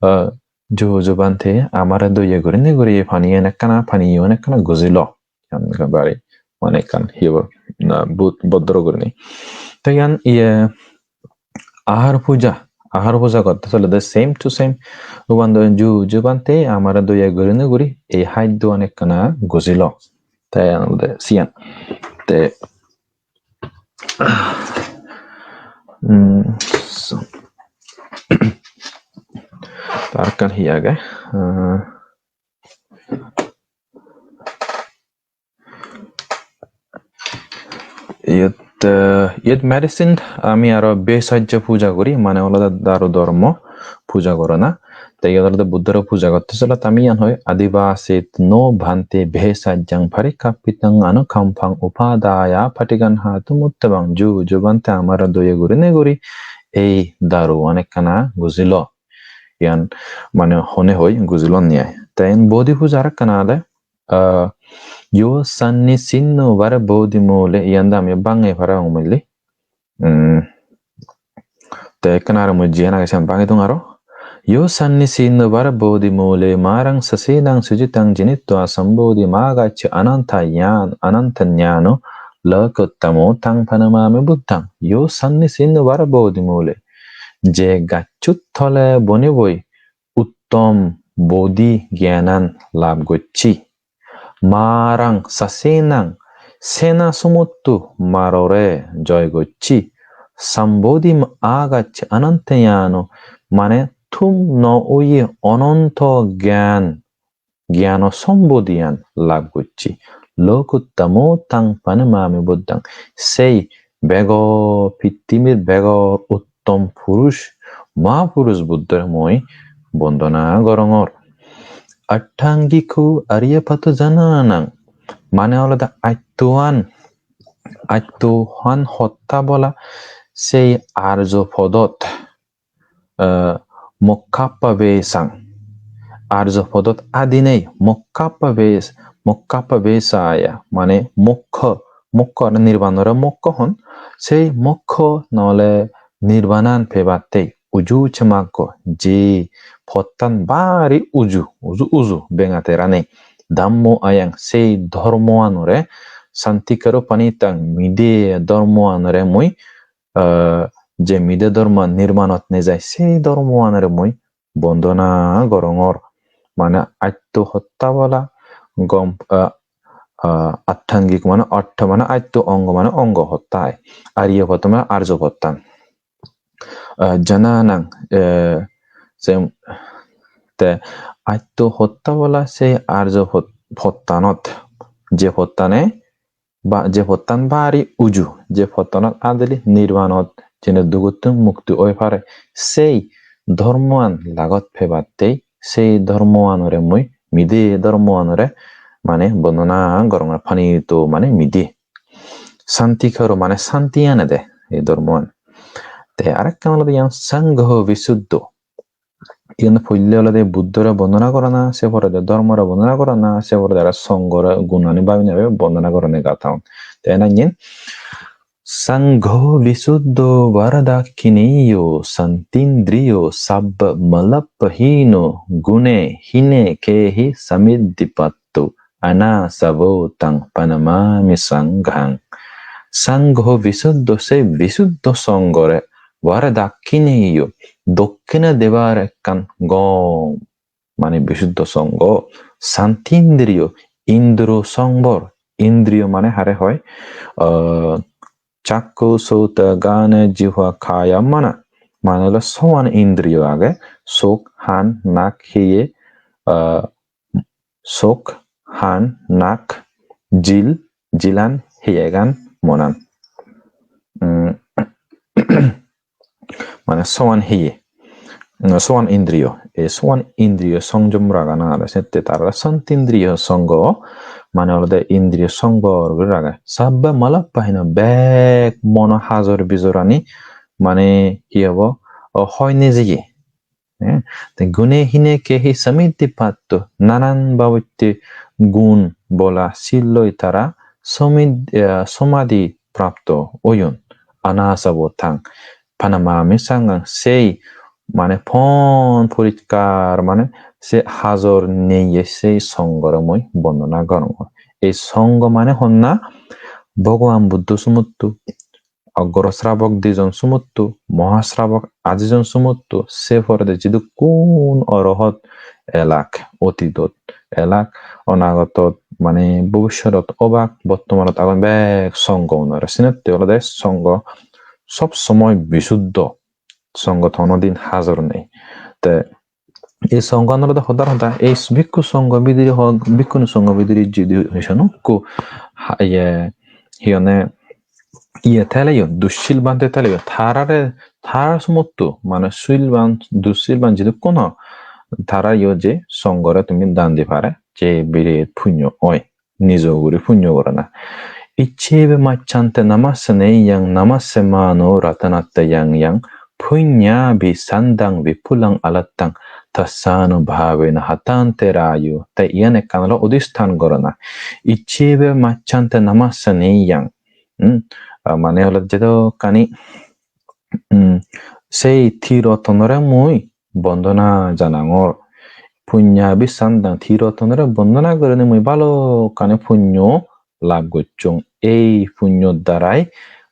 uh, "Ju ju bhante, amare doye gurine guri paniyan ekkana, paniyan ekkana gujilo." Iyan bari mane ekkan hi hobo, na, bud-, bodro gurinei. Te iyan iye ahar puja, ahar puja gotte sole de same to same. Uban do, "Ju ju bhante, amare doye gurinei guri ei haddoan ekkana gujilo." Te iyan olode siyan. Te, mm, so, te arekkan hi age? Ah, Iyot, eh, iyot medicine ami aro Bhesajjo puja guri, mane olode daru dhormo puja gorana. Te iyot olode Buddhore puja gotte sela tami iyan hoi, "Adhivasit no bhante bhesajjang parikappitam anukampaṃ upadāya paṭiggaṇhātum uttamaṃ." Ju ju bhante, amare doye gurinei guri ei daruan ekkana gujilo. Iyan mane hone hoi gujilon ni ai. Te iyan bodhi puja arekkana age, ah, "Yo sannisinno vara bodhi mule," iyan do ami bange parapang mili. Hmm. Te ekkana aro mui jiyan age siyan bangi dong aro. "Yo sannisinno vara bodhi mule māraṃ sasenaṃ sujataṃ jinitvā sambodhiṃ āgaccha anantañāṇ-, anantañāṇo lokuttamo taṃ paṇamāmi buddhaṃ." Yo sannisinno vara bodhi mule. Je gacchut tole boni boi uttom bodhi gyanan lab gocchi. Māraṃ sasenaṃ, sena somuttu marore joy gocchi. Sambodhiṃ āgaccha anantañāṇo, mane thum no oye ononto gyan, gyano sambodhiyan lab gocchi. Lokuttamo taṃ paṇamāmi buddhaṃ. Sei bego pittimir begor uttom purush, Mahapurush Buddhore mui bondona gorongor. Atthangiko ariyapato janānaṃ, mane olode attoan, attoan hotta bola sei arjo podot, eh, mokkhappabeshaṃ, arjo podot adinei mokkhappabes-, mokkhappabeshāya, mane mokkho, mokkho aro nirbanore mokkho hon, sei mokkho nole nirbanan pebattei uju chemaggo, je pottan bari uju, uju, uju benga tera nei. Dhammo ayaṃ, sei dhormoanore, santikaro panitaṃ, mide dhormoanore mui, eh, je mide dhormoan nirbanot nejai, sei dhormoanore mui bondona gorongor. Mane atto hotta bola gom, eh, eh, atthangik mane atto mane atto, ongo mane ongo hotta ai. Ariyo pottan mane arjo pottan. Eh, janānaṃ, eh, se, te atto hotta bola sei arjo pot-, pottanot, je pottane ba-, je pottan bari uju, je pottanot adili nirbanot jeinei dugottun mukti oi pare, sei dhormoan lagot pebattei, sei dhormoanore mui, mide dhormoanore mane bondona gorongor, panito mane mide. Santikaro mane santi anede ei dhormoan. Te arekkan olode iyan saṅgho visuddho. Iyan poille olode Buddhore bondona gorana, se porede dhormore bondona gorana, se porede aro songhore gunani babinei bondona gorana gatto. Te enanyen saṅgho visuddho varadakkhiṇeyyo santindriyo sabbamalapahīno guṇehīne kehi samiddhipatto anāsavo taṃ paṇamāmi saṅghaṃ. Saṅgho visuddho, se visuddho songhore, varadakkhiṇeyyo, dokkina debar ekkan gom, mane visuddho songho, santindriyo, indriyo songbor, indriyo mane hare hoi, ah, chakku, sota, ghana, jihva, kaya, mana, mane ole sowan indriyo age, sok, han, nak, hiye, ah, sok, han, nak, jil, jilan, hiyegan, monan. Mm. Mane sowan hiye. Mm, sowan indriyo. Ei sowan indriyo songjom ragana aro sette tara santindriyo songho, mane olode indriyo songbor guri rage. Sabbamalapahīno, bek mono hajor bijorani, mane hi hobo? O, hoi nejeye. Eh, te guṇehīne kehi samiddhipatto, nanan babotte gun bola sil loi tara somid-, eh, somadhi prapto oyon. Anāsavo taṃ paṇamāmi saṅghaṃ, sei mane pon poriskar, mane se hajor neye sei songhore mui bondona gorongor. Ei songho mane honna? Bhogoban Buddho somuttu, Ogro srabok dijon somuttu, moha srabok ajijon somuttu, se porede jidukkun orohot elak, otidot elak, onagotot, mane bobissotot obak, bottomanot agon bek songho unore. Senotte olode songho sob somoi bisuddho, songho hono din hajor nei. Te ei songhoan olode hodar hoda, ei bhikkhu songho bidire ho-, bhikkhuni songho bidire judi hono ekku ha-, iye, hi honne, iye teleyo, dussil bhante teleyo, tarare, tarar somuttu, mane silban, dussilban jidukkun ho, tarayo je songgore tumi dan di pare, je biret punyo oi, nijo guri punyo gorana. Iccheva maccante namassane yang namassamano ratanattayang yang puññābhisandhaṃ vipulam alatthaṃ tassānubhāvena hatantera āyuh. Te iyan ekkan olo udistan gorana. Iccheva maccante namassane yang. Hmm? Ah, mane olode jedokkani, hmm, sei tirotonore mui bondona janangor. Puññābhisandhaṃ, tirotonore bondona gurinei mui balokkani punyo lab gocchong. Ei punyor darai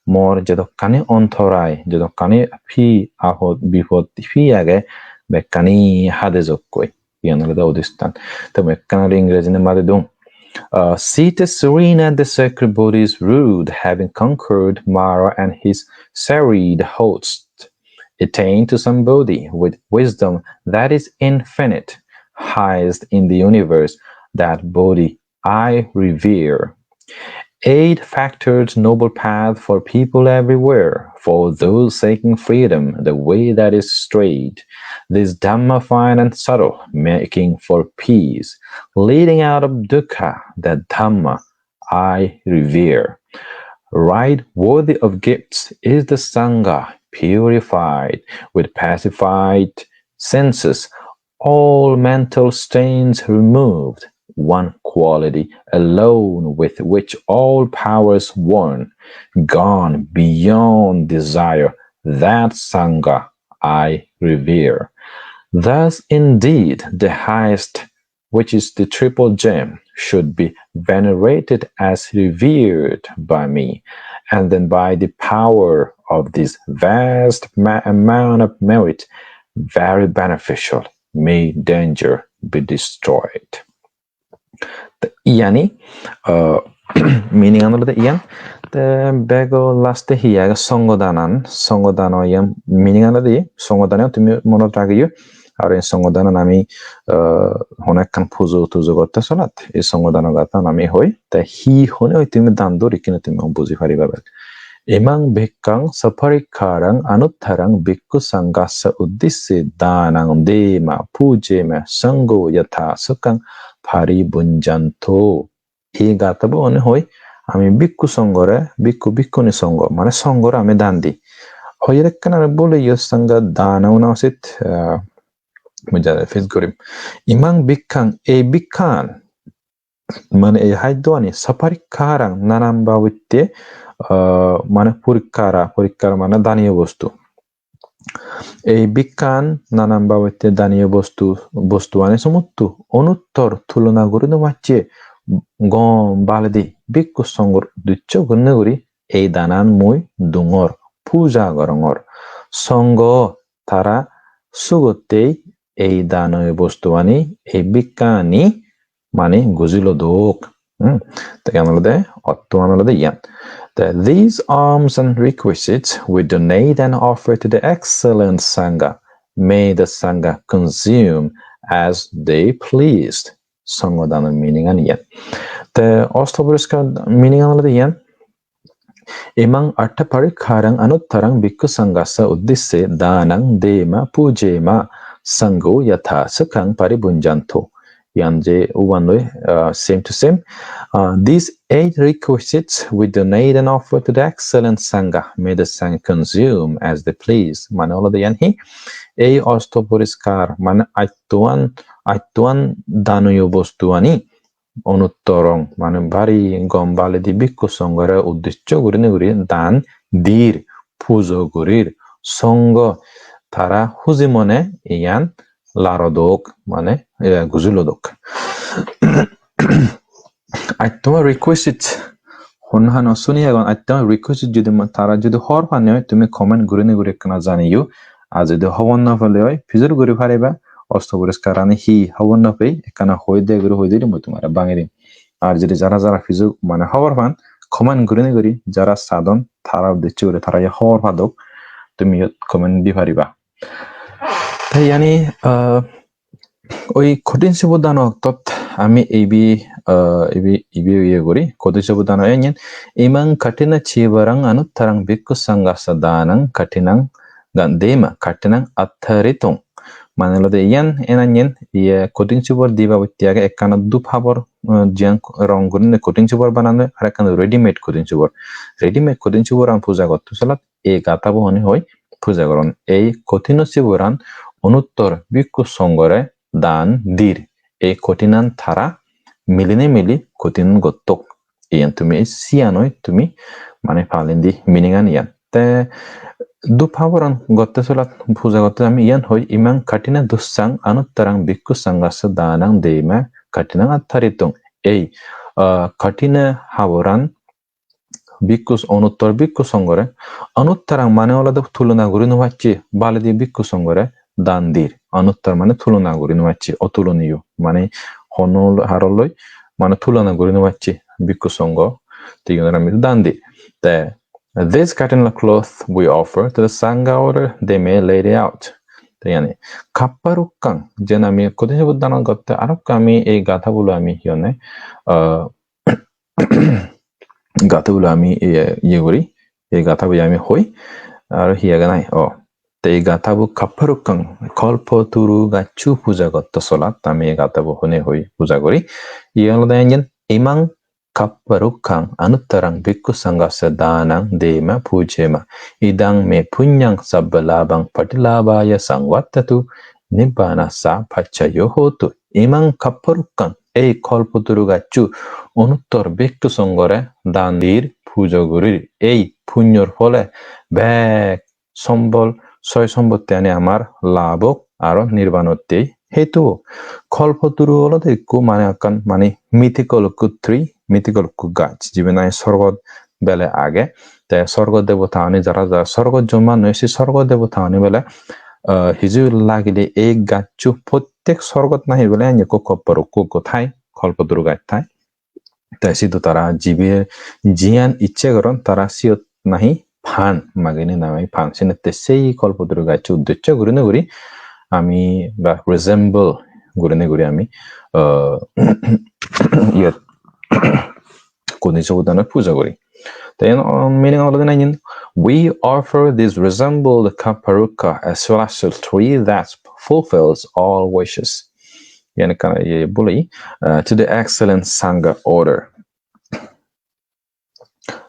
mor jedokkani ontorai, jedokkani pi apod bipod pi age, bekkani hade jokkoi. Iyan olode udistan. Te mui ekkan aro Ingreji number didung. Uh, seated serene at the sacred Bodhi's root, having conquered Mara and his serried host, attain to some Bodhi with wisdom that is infinite, highest in the universe, that Bodhi I revere. Eight factors, noble path for people everywhere, for those seeking freedom, the way that is straight. This Dhamma fine and subtle, making for peace, leading out of dukkha, that Dhamma I revere. Right worthy of gifts is the Sangha, purified with pacified senses, all mental stains removed, one quality alone with which all powers won, gone beyond desire, that Sangha I revere. Thus, indeed, the highest, which is the triple gem, should be venerated as revered by me, and then by the power of this vast ma-, amount of merit, very beneficial, may danger be destroyed. Te iyani, uh, meaning an olode iyan. Te bego last-e hi age, songodanan, songodano iyan meaning an olode, songodano tumi monot ragiyo. Ar ei songodanan ami, uh, hono ekkan pujo tujo gotte solat, ei songodano gatan ami hoi, te hi hone hoi tumi dan dor ikkine tumi buji pariba bel. Imaṃ bhikkhaṃ saparikkhāraṃ anuttaraṃ bhikkhu saṅghassa uddisse dānaṃ dema pūjema saṅgho yathā sukhaṃ paribhuñjanto. Ei gatabo one hoi, ami bhikkhu songhore, bhikkhu bhikkhuni songho, mane songhore ami dan di. Hoyer ekkan aro bole yo sangha dana una usit, ah, mui jare fis gorim. Imaṃ bhikkhaṃ, ei bhikkhan, mane ei haddoani, saparikkharaṃ nanan babotte, ah, mane porikkara, porikkara mane daniyo bostu. Ei bhikkhan nanan babotte daniyo bostu, bostuani somotto onuttor tulona guri no pacche gom baledi bhikkhu songhor uddiccho gurinei guri ei danan mui dungor, puja gorongor. Songho tara sugottei ei danoyo bostuani, ei bhikkhani mane gujilodok. Hmm. Te iyan olode, ottoan olode iyan. Te, these alms and requisites we donate and offer to the excellent Sangha. May the Sangha consume as they pleased. Songho dano meaning an iyan. Te, ostoporiskar meaning an olode iyan. Imaṃ attha parikkharam anuttaraṃ bhikkhu saṅghassa uddisse dānaṃ dema pūjema saṅgho yathā sukhaṃ paribhuñjanto. Iyan je uban loi, uh, same to same. Uh, these eight requisites we donate and offer to the excellent Sangha. May the Sangha consume as they please. Mane olode iyan hi? Ei osto poriskar, mane attoan, attoan danoyo bostuani. Onuttorong, mane bari gom baledi bhikkhu songhore uddiccho gurinei guri dan dir, pujo gurir, songho tara huji mone iyan larodok, mane, eh, gujilodok. Attama requisite, honna honna suni agon, attama requisite jodi ma-, tara jodi hobor pani oi, tumi comment gurinei guri ekkana janiyo. Ar jodi hobor no pele oi, pijor guri pariba, osto poriskarani hi hobor no pei, ekkana hoi de guri hoi diri mui tumare bangi dim. Ar jodi jara jara pijor mane hobor pan, comment gurinei guri, jara sadon, tara uddiccho guri tara ye hobor padok, tumi iyot comment di pariba. Te iyani, ah, oi kothin sibor dano oktot ami ibe, ah, ibe, ibe iye guri, kothin sibor dano enyen, imaṃ kaṭhinacīvaraṃ anuttaraṃ bhikkhu saṅghassa dānaṃ kaṭhinaṃ ga-, dema kaṭhinaṃ attharituṃ Mane olode iyan enanyen iye cotton sibor di babotte age, ekkan dup habor, uh, jiyan rong gurinei cotton sibor bananne, ar ekkan readymade cotton sibor. Readymade cotton siboran puja gotto solat ei gathabo hone hoi puja goron. Ei cotton siboran Onuttor Bhikkhu Songhore dan dir. Ei cottonan tara milinei mili cotton gottok. Iyan tumi ei siyanoi tumi mane palendi meaning an iyan. Te dup haboran gotte solat puja gotte ami iyan hoi imang kathina dussang anuttarang bhikkhu sanghassa danang dema kathina attaritung. Ei, ah, kathina haboran bhikkhu, Onuttor Bhikkhu Songhore, anuttarang mane olode tulona guri no pacche, baledi Bhikkhu Songhore dan dir. Anuttar mane tulona guri no pacche, otuloniyo, mane hono haroloi mane tulona guri no pacche Bhikkhu Songho, te iyunore ami dan dir. Te, "This cotton cloth we offer to the Sangha order they may lay it out." Te yani kappa rukkang, jen ami cotton sibor dan gotte arokka ami ei gathabulo ami hi honne, ah, gathabulo ami iye, iye guri, ei gathabo ami hoi, aro hi age nai, o, te ei gathabo kappa rukkang, kolpoturu gaccho puja gotto solat, ami ei gathabo hone hoi puja guri, iye olode enjen, "Imang kappa rukkang anuttarang bhikkhu sanghassa danang dema pujema, idang me punyang sabba labhang patilabhaya sangvattatu, nibbana sa paccayo hotu." Imang kappa rukkang, ei kolpoturu gaccho Onuttor Bhikkhu Songhore dan dir, pujo gurir, ei punyor phole bek sombol, soy sombotti ani amar labh ok, aro nirbanotte hetu ok. Kolpoturu olode ikko mane ekkan mane mythical ikko tree, mythical ikko gaj, jibe nahi sorgot bele age. Te sorgo debota ani jara jara sorgot jonman noi, se sorgo debota ani bele, ah, hiju lagile ei gaccho prottek sorgot nahi bele ani ikko koppo rukko ikko thai, kolpoturu gaj thai. Te sidu tara jibe jiyan icche goron tara siyot nahi pan, magine nahi pan. Sinette sei kolpoturu gaccho uddeccho gurine guri ami ba resemble gurine guri ami, ah, iyot cotton sibor dano puja guri. Te iyan, um, meaning olode nahi, "We offer this resembled kappa rukka, a celestial tree that fulfills all wishes." Iyan ekkan iye boli, uh, "to the excellent Sangha order.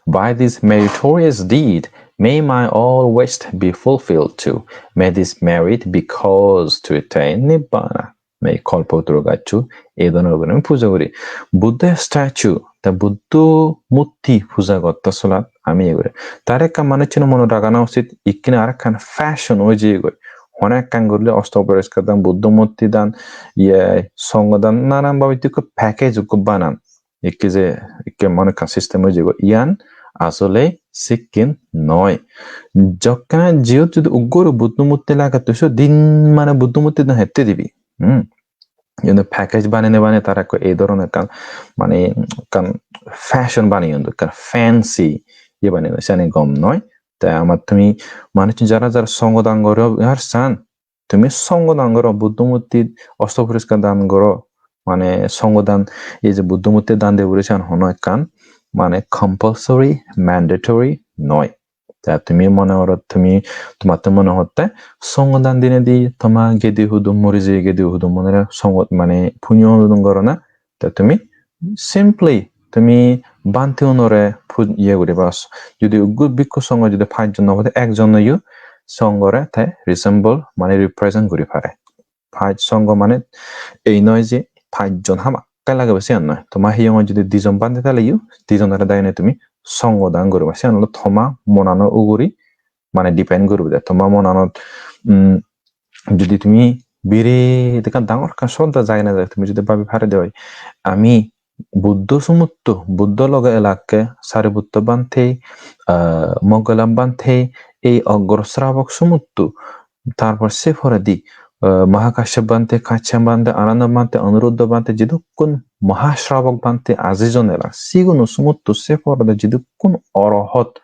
By this meritorious deed, may my all wish be fulfilled too. May this merit be cause to attain Nibbana." Me kolpoturu gaccho ei dhoronor guri ami puja guri. Buddho statue, ta Buddho murti puja gotte solat ami iye guri. Tare ekkan manucchuno mone ragana usit, ikkine arekkan fashion oi jeyegoi. Hono ekkan gurile osto poriskar dan, Buddho murti dan, iye, songho dan, nanan bhabe ikko package ikko banan. Ikke je, ikke mane ekkan system oi jebo. Iyan asole sikken noi. Jokke jiyot jodi uggoro Buddho murti lage, to siyot din mane Buddho murti don hette dibi. Hmm. Iyen package banene bane tara ekko ei dhoronor ekkan mane ekkan fashion baneyon, ekkan fancy iye baneyon, siyani gom noi. Te amattun manuj jara jara songho dan goro ar san, tumi songho dan goro, Buddho murti osto poriskar dan goro, mane songho dan, ei je Buddho murti dan de guri siyan hono ekkan mane compulsory, mandatory noi. Ta tumi mone goro, tumi, tomattun mone hotte songho dan dinedi toma gedi hudum, muri jeye gedi hudum, mone songho mane punyo hudum gorona, ta tumi simply tumi bhante unore pu-, iye guriba. Jodi uggu bhikkhu songho jodi pajjon no pode, ekjon oyo songhore te resemble mane represent guri pare. Paj songho mane ei noi je pajjon hamakkai lagebe siyan noi. Toma hiyongot jodi dijon bhante thaleyo, dijonore dagine tumi songho dan guriba. Siyan olo toma monano uguri mane depend guribo de. Toma monanot, um, jodi tumi biret ekkan dangor ekkan sodda jai na jai, tumi jodi babi pare de oi, ami Buddho sumutto, Buddho loge elakke Sariputto bhante, ah, Moggallon bhante, ei ogro srabok sumutto, tarpor se poredi, ah, Mahakashyap bhante, Kashyap bhante, Ananda bhante, Anuruddha bhante, jidukkun Mahasrabok bhante ajijon elak, siguno sumutto se poredi jidukkun orohot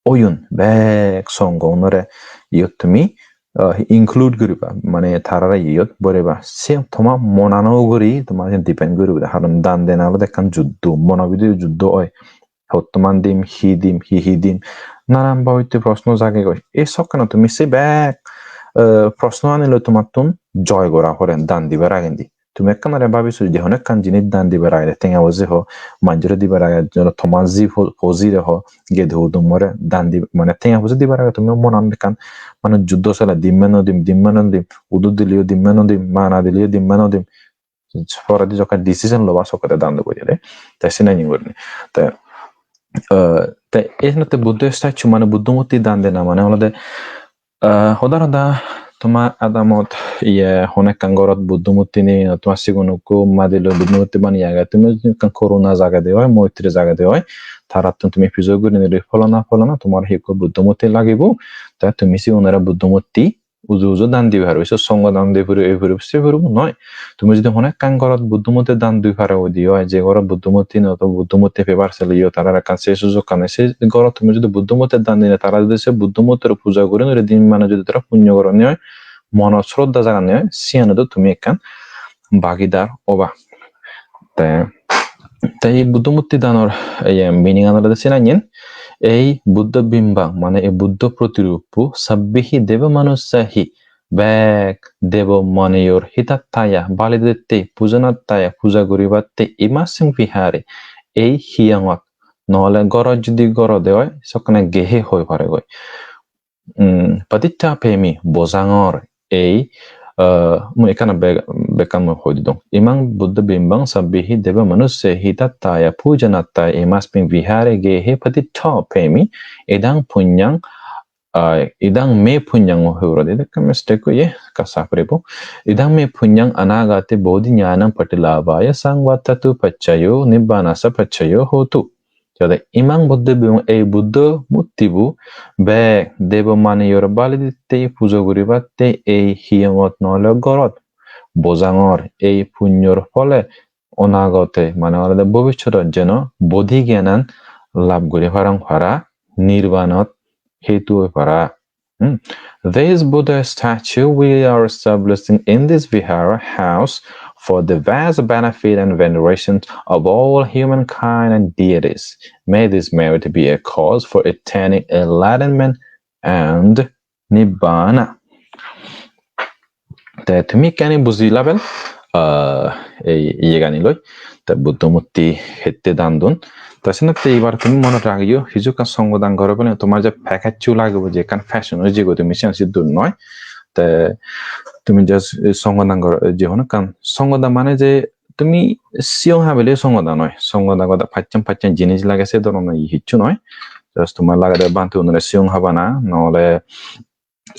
oyon, bek songho unore iyot tumi, ah, include guriba, mane tarare iyot boreba. Se toma monano uguri toma depend guribo de. Karon dan dena olode ekkan juddo, mono bidire juddo oi. Hottoman dim, hi dim, hi hi dim, nanan babotte proshno jagegoi. Ei sokkene tumi se bek eh, proshno ani loi tomattun joy gora pore dan dibar agendi. Tumi ekkanore babi suji de hono ekkan jinis dan dibar agede, tenga poje ho, manjore dibar agede, jono tomar ji po-, pojire ho, gede hudumore dan di, mane tenga poje dibar agede, tumi monan ekkan mane juddo sele, dimme no dim, dimme no dim, udu dileyo dimme no dim, mana dileyo dimme no dim. Poredi jokke decision loba sokkede dan dobo jede. Te sinani gurinei. Te, eh, te ei senotte Buddho statue mane Buddho murti dan dena mane olode, eh, hoda hoda toma adamot iye hon ekkan gorot Buddho murti nei, toma sigon ukko madi loi Buddho murti baniye age. Tumi ekkan koruna jagede oi, moitri jagede oi, tarattun tumi pujo gurinei pholona pholona tomar hi ekko Buddho murti lagibo. Te tumi sigunore Buddho murti uju uju dan di paribo, se songho dan di puribo, ei puribo, se puribo noi. Tumi jodi hono ekkan gorot Buddho murti dan di paribo de oi, je gorot Buddho murti nei, to Buddho murti pebar seleyo, tarar ekkan se sujokkan nei, se gorot tumi jodi Buddho murti dan dine, tara jodi se Buddho murtire puja gurinei din mane jodi tara punyo gorone oi, mono sroddha jagane oi, siyanodo tumi ekkan bagidar oba. Te, te ei Buddho murti danor, iye, meaning an olode sinanyen, ei Buddho bimbang, mane ei Buddho protiruppo, sabbihi deva manussahi, bek debo manuyor hitattaya, bali ditte, pujanattaya, puja guribatte, imasming vihare, ei hiyongot, nole gorot jodi gorode oi, sokkene gehe hoi paregoi. Mm, patiṭṭhāpemi, bojangor, ei, eh, mui ekkana be-, bekkan mui hoi didong. Imaṃ Buddha bimbam sabbehi deva manussāhi hitattaya pūjanattaya imasmiṃ vihāre gehe patiṭṭhāpemi, idaṃ puññaṃ, ah, idaṃ me puññaṃ, oh, hoi puredi ekka mistake oye, ekka sap guribo. Idaṃ me puññaṃ anāgate bodhiñāṇaṃ paṭilābhāya saṃvattatu paccayo nibbānassa paccayo hotu. Jade imaṃ Buddha bimbam, ei Buddho murtibo bek debo manuyor bali ditte, pujo guribatte ei hiyongot nole gorot bojangor, ei punyor phole onagote, mane olode bobissodot jeno bodhi gyanan lab guri parong para, nirbanot hetu oi para. Hmm. This Buddha statue we are establishing in this vihara house for the vast benefit and veneration of all humankind and deities. May this merit be a cause for attaining enlightenment and nibbana. Te tumi ekkani buji label, ah, ei iyegani loi. Te Buddho murti hette dan dun. Te senotte ibar tumi monot ragiyo, hiju ekkan songho dan goro bole tomar je package-o lagibo, je ekkan fashion oi jebo tumi siyan sidu noi. Te tumi just songho dan goro, je hono ekkan songho dan mane je tumi siyong habele songho dan noi. Songho dan goda pachan pachan jinis lage, se dhoronor hissu noi. Just tomar lagede bhante unore siyong habana, nole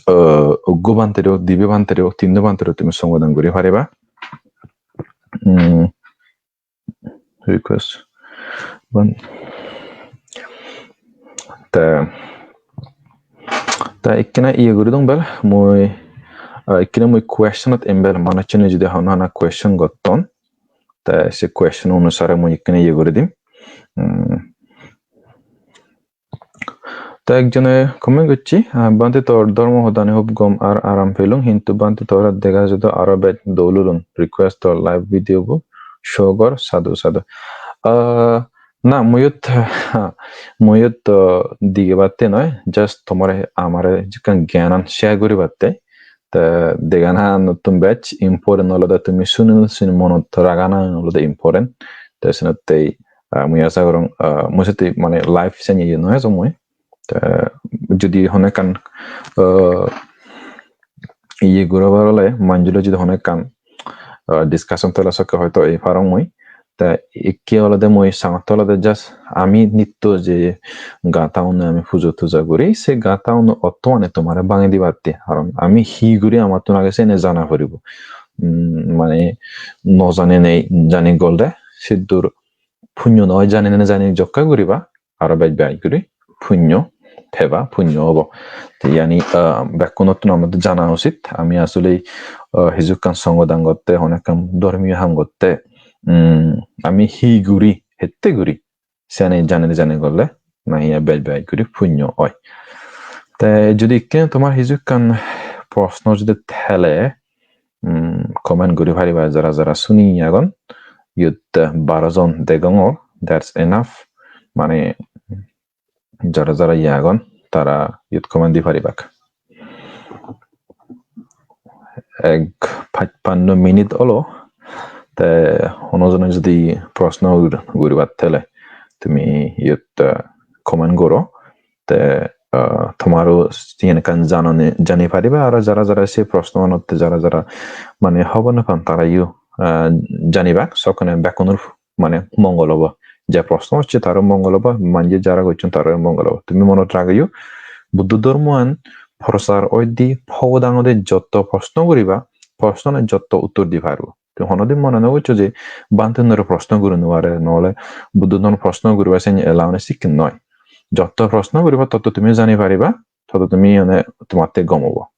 eh, uggo bhante do, dibe bhante do, tinno bhante do tumi songho dan guri pariba. Hmm, request. Ban-, te, te ikkena iye guri dong bel, mui, eh, ikkena mui question-ot em bel, manuchchune jodi hono hana question gotton, te se question onusare mui ikkena iye guri dim. Hmm. Te ekjone comment gocche, ah, "Bhante, tor dhormo hodani hub gom ar aram pelung, hintu Bhante tor dega jadon aro bej dol olun. Request tor live video bo show gor, sadhu, sadhu." Ah, na, mui iyot, mui iyot, ah, digebatte noi, just tomare amare jikkan gyanan share guribatte. Te deganattun bej important olode tumi suni suni monot ragana olode important. Te senottei, ah, mui asa gorong, ah, mui senottei mane live seni ye noi ejong mui. Te jodi hono ekkan, ah, iye guribar ole manjore jodi hono ekkan, ah, discussion tole sokke hoito ei parong mui. Te ikke olode mui sangotte olode just ami nitto je gata unno ami pujo tuja guri, se gata unno otto mane tomare bangi dibatte. Karon ami hi guri amattun age sene jana poribo. Mm, mane no jane nei, jani golde siddur punyo noi, jani nei jani jokke guriba, aro bej bej guri punyo peba, punyo obo. Te iyani, ah, bekkunottun amattun jana usit. Ami asole, ah, hijukkan songho dan gotte, hono ekkan dhormiyo ham gotte, mm, ami hi guri, hette guri, siyani janei janei gorle nahi bej bej guri punyo oi. Te jodi ikke tomar hijukkan proshno jodi thele, mm, comment guri pariba jara jara suni agon. Iyot, eh, baro jon degongor, that's enough. Mane jara jara iye agon, tara iyot comment di paribak. ek pachpanno minute olo. Te hono jone jodi proshno gur-, guribar thele tumi iyot, eh, comment goro. Te, eh, tomaro siyen ekkan janoni, jani pariba, aro jara jara se proshno anotte jara jara mane hobor no pan tarayo, eh, janibak, sokkene bekkunor mane mongol obo. Je proshno hocche taro mongol obo, manje jara gocchon taro mongol obo. Tumi monot ragiyo, Buddho dhormoan prochar oide, pogod angode jotto proshno guriba, proshnone jotto uttor di paribo. Tumi honodin mone no goccho je bhantenore proshno guri no pare, nohole Buddho dhormo proshno guriba sen allowance sikken noi. Jotto proshno guriba, totto tumi jani pariba, totto tumi mane tomatte gom obo.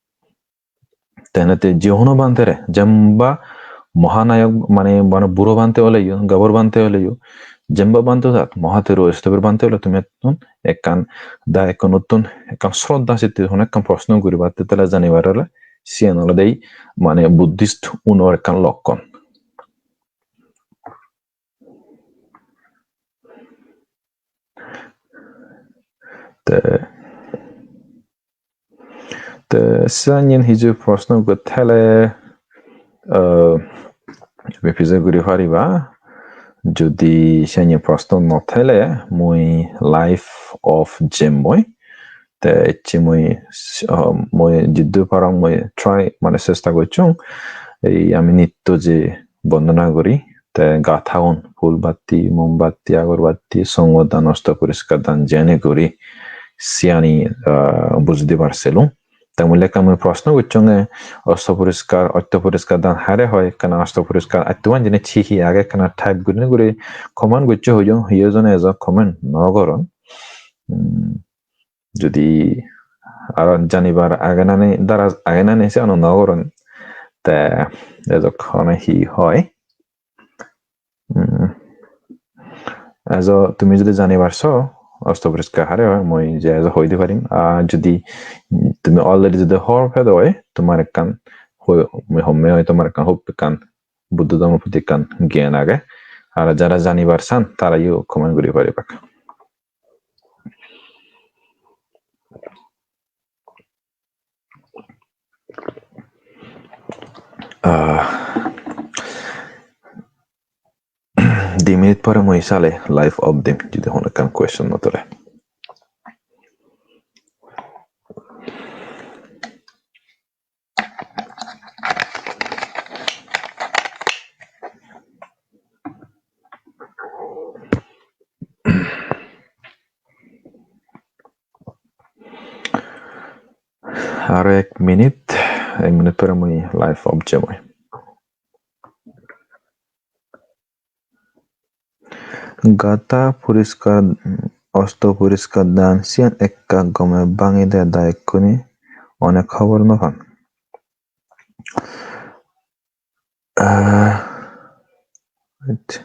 Te henette je hono bhantere, jemba mohanayok, mane, mane buro bhante oleyo, gabur bhante oleyo, jemba bhante sat, mohathero stobir bhante ole tumi ettun ekkan da ekkunottun ekkan sroddha sitte hono ekkan proshno guribatte tele janibar ole siyen olode mane Buddhist unor ekkan lokkon. Te, te siyen hiju proshno got thele, eh, tumi pije guri pariba. Jodi siyen proshno no thele, mui live off jemmoi. Te ecche mui, eh, mui jiddur parong mui try, mane chesta gocchong. Ei ami nitto je bondona guri, te gathaun, phul batti, mombatti, agorbatti, songho dan, osto poriskar dan jene guri, siyani, ah, buji dibar selung. Te mui lekka mui proshno gocchonge, osto poriskar, otto poriskar dan hare hoi, ekkana osto poriskar, atto an jene hi hi age, ekkana type gurinei guri comment goccho hoyo, hiyo jone ejo comment no goron. Hmm. Jodi aro janibar age nani, daras age nani, se ono no goron. Te ejokkone hi hoi? Hmm. Ejo tumi jodi janibar so, osto poriskar hare hoi, mui je ejo hoi di parim. Ar jodi tumi already jodi hobor pedo oi, tomar ekkan hoi, mui homme oi, tomar ekkan hub ekkan Buddho dhormo proti ekkan gyan age. Ar jara janibar san, tarayo comment guri paribak. Ah, di minute pore mui sale live off dim, jodi hono ekkan question no tole. Aro ek minute, ek minute pore mui live off jemoi. Gatha poriskar, osto poriskar dan siyan ekka gome bangide da ekkuni, onek hobor no pan. Ah, wait.